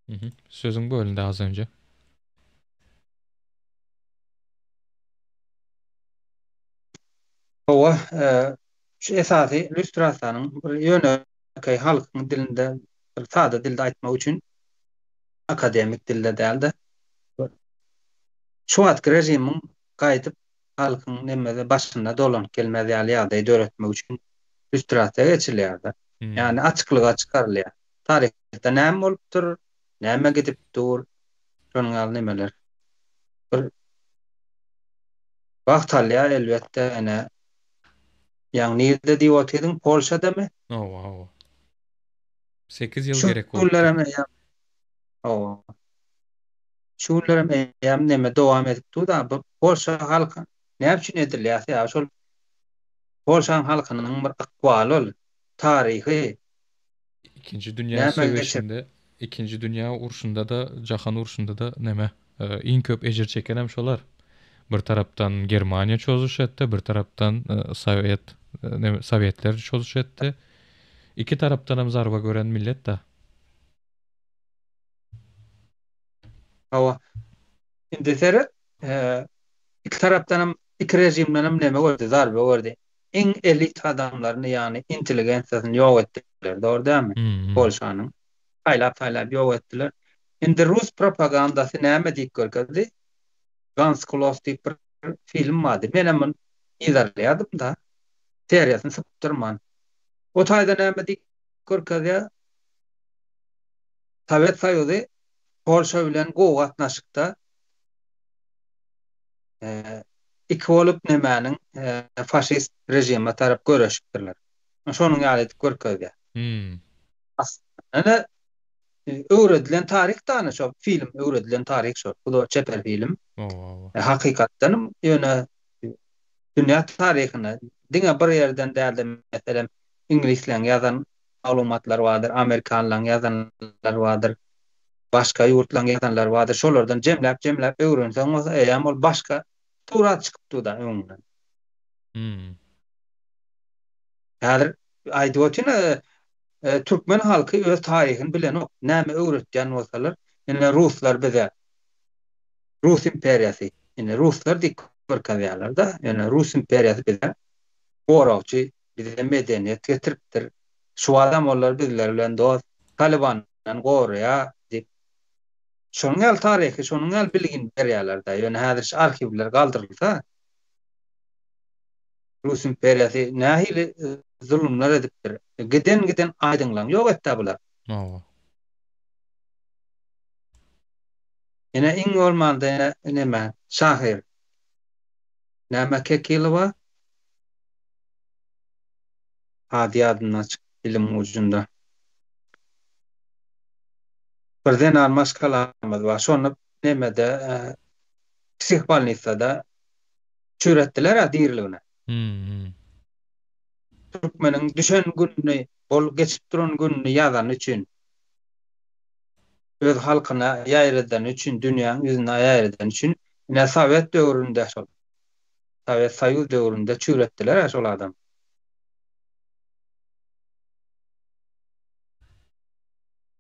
Mhm. Sözüň bölündi az önce. Hawa, şu esasy lýustrasiýanyň bir ýönekeý halkyň dilinde, bir sada dilde aýtmak üçin, akademik dilde däl-de, şu wagtky režimiň gaýdyp halkyň nemede başyna dolanyp gelmez ýaly ýagdaý döretmek üçin lýustrasiýa geçilýär-de. Ýagny açyklyga çykarylýar. Taryhda näme bolupdyr, näme gidip dur, şonuň ýaly nemeler. Bir wagt alýar elbetde, ene ýaňy nirde diýip otyrdyň, Polşadamy? Hawa, hawa. 8 ýyl gerek bolupdyr. Şu günlerem eýýäm, hawa. Şu günlerem eýýäm neme dowam edip dur-da, bu Polşa halky näme üçin edilýär? Sebäbi şol Polşanyň halkynyň bir ykbaly ol, taryhy. Ikinji dünýä söweşinde, ikinji dünýä urşunda-da, jahan urşunda-da neme, iň köp ejir çekenem şolar. Bir tarapdan Germaniýa çozuş etdi, bir tarapdan sowet, neme, sowetler çozuş etdi. Iki tarapdanam zarba gören millet-dä. Hawa. Indi seret, iki tarapdanam, iki režimdenem neme gördi, zarba gördi. Iň elit adamlaryny, ýagny intelligensiýasyny ýok etdiler, dogry dälmi? Polşanyň. Saýlap-saýlap ýok etdiler. Indi rus propagandasy näme diýip görkezdi? Gans Klos diýip bir film bardy. Menem muny yzarlaýardym-da. Seriýasyny sypdyrman. O taýda näme diýip görkezýär? Sowet Soýuzy Polşa bilen gowy gatnaşykda. Iki bolup nemäniň faşist režime tarap göreşipdirler. Şonuň ýaly edip görkezýär. Hmm. Aslynda öwredilen taryh da ana şo film öwredilen taryh şo. Bu da çeper film. Hakykatdan ýöne dünýä taryhyna diňe bir ýerden dälde meselem iňlisleň ýazan maglumatlary bardyr, amerikanlaň ýazanlary bardyr, başga ýurtlaň ýazanlary bardyr. Şolardan jemläp jemläp öwrenseň bolsa eýýäm ol başga surat çykyp dur-da öňüňden. Hmm. Häzir aýdyp otyryn, türkmen halky öz taryhyny bilenok. Näme öwretýän bolsalar, ine ruslar bize Rus imperiýasy, ine ruslar diýip görkezýärler-de, ýöne Rus imperiýasy bize goragçy, bize medeniýet getiripdir. Şu adam olar bizler bilen dost, Talibandan goraýar diýip. Şonuň ýaly taryhy, şonuň ýaly bilgini berýärler-de. Ýöne häzir şu arhiwler galdyrylsa, Rus imperiýasy nähili zulumlar edipdir. Giden-giden aýdyňlaň ýok etdi bular. Hawa. Ine iň bolmanda ine neme şahyr. Näme Kekilowa? Ady ýadymdan çykyp diliň ujunda. Bir zenan maşgalamyz bar. Şony nemede psihbolnisada çüretdiler-ä diriligine. Hmm. Türkmeniň düşen gününi, bol geçip duran gününi ýazany üçin, öz halkyna ýaýradany üçin, dünýäň ýüzüne ýaýradany üçin, ine sowet döwründe şol, Sowet Soýuz döwründe çüretdiler-ä şol adamy.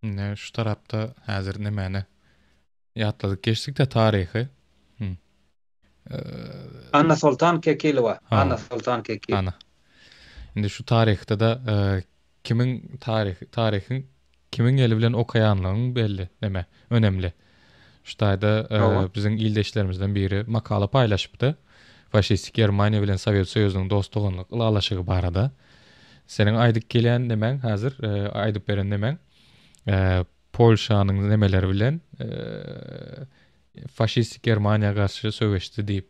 Ine şu tarapda häzir nemäni ýatladyk geçdik-de taryhy. Annasoltan Kekilowa. Annasoltan Kekilowa. Ana. Indi şu taryhda-da kimiň taryh taryhyň kimiň eli bilen okaýanlygyň belli neme önemli. Şu taýda biziň ildeşlerimizden biri makala paýlaşypdy. Faşistik Germaniýa bilen Sowet Soýuzynyň dost-doganlyk ylalaşygy barada. Seniň aýdyp gelýän nemäň häzir aýdyp beren nemäň Polşanyň nemeleri bilen faşistik Germaniýa garşy söweşdi diýip.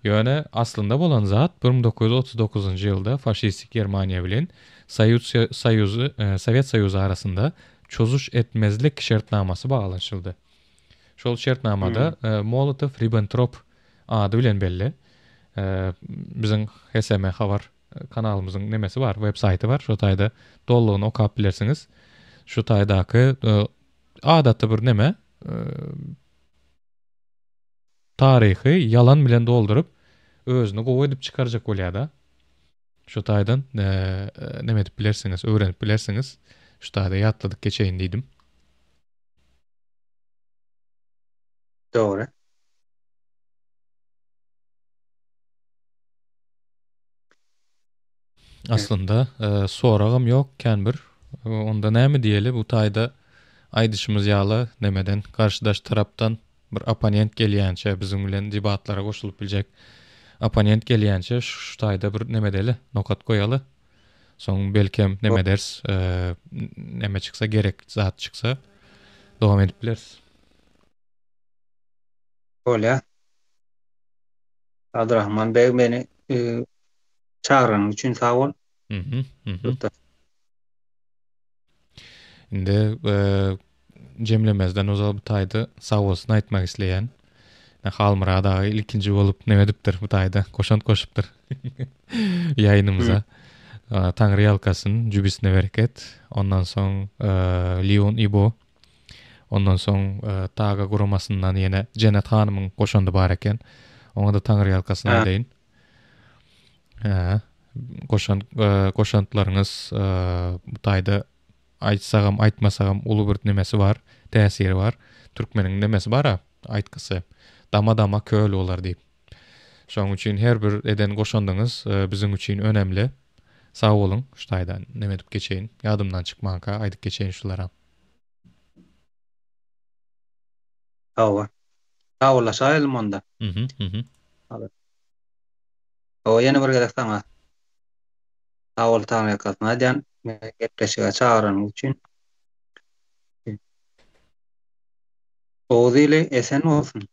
Ýöne aslynda bolan zat 1939-njy ýylda faşistik Germaniýa bilen Soýuz Soýuzy Sowet Soýuzy arasynda çozuş etmezlik şertnamasy baglanyşyldy. Şol şertnamada Molotow-Ribbentrop ady bilen belli biziň HSM habar kanalymyzyň nemesi bar, web saýty bar. Şo taýda dolulygyny okap bilersiňiz. Şu taýdaky adaty bir neme taryhy ýalan bilen dolduryp özüni gowy edip çykarjak bolýar-da. Şu taýdan neme edip bilersiňiz, öwrenip bilersiňiz. Şu taýda ýatladyk geçeýin diýdim. Dogry. Aslynda soragam ýok kän bir. Onda näme diýeli bu taýda aýdyşymyz ýaly nemeden garşydaş tarapdan bir opponent gelýänçä biziň bilen debatlara goşulyp biljek opponent gelýänçä şu taýda bir neme edeli nokat goýaly. Soň belkem neme ederis neme çyksa gerek zat çyksa dowam edip bileris. Bolýar. Abdurahman beg meni çagyranyň üçin sag bol. Mhm. Mhm. Indi jemlemezden ozal bu taýda sag bolsun aýtmak isleýän. Halmyrat aga ilkinji bolup neme edipdir bu taýda goşant goşupdyr. Ýaýynymyza. Taňry ýalkasyn, jübüsine bereket. Ondan soň Leon Ibo Ondan soň Taga guramasyndan ýene Jennet hanymyň goşandy bar eken. Oňa-da taňryýalkasyn aýdaýyn. Hä. Goşant goşantlaryňyz bu taýda aýtsagam aýtmasagam uly bir nemesi bar, täsiri bar. Türkmeniň nemesi bar-a, aýtgysy. Dama-dama köl bolar diýip. Şonuň üçin her bir eden goşandyňyz biziň üçin önemli. Sag boluň, şu taýda neme edip geçeýin. Ýadymdan çykmanka aýdyp geçeýin şulara. Hawa. Sagbollaşaýalym onda. Mhm, mhm. Hawa, ýene bir gezek saňa sag bol taňryýalkasyn aýdýan, meni gepleşige çagyranyň üçin. Oguz ili esen bolsun.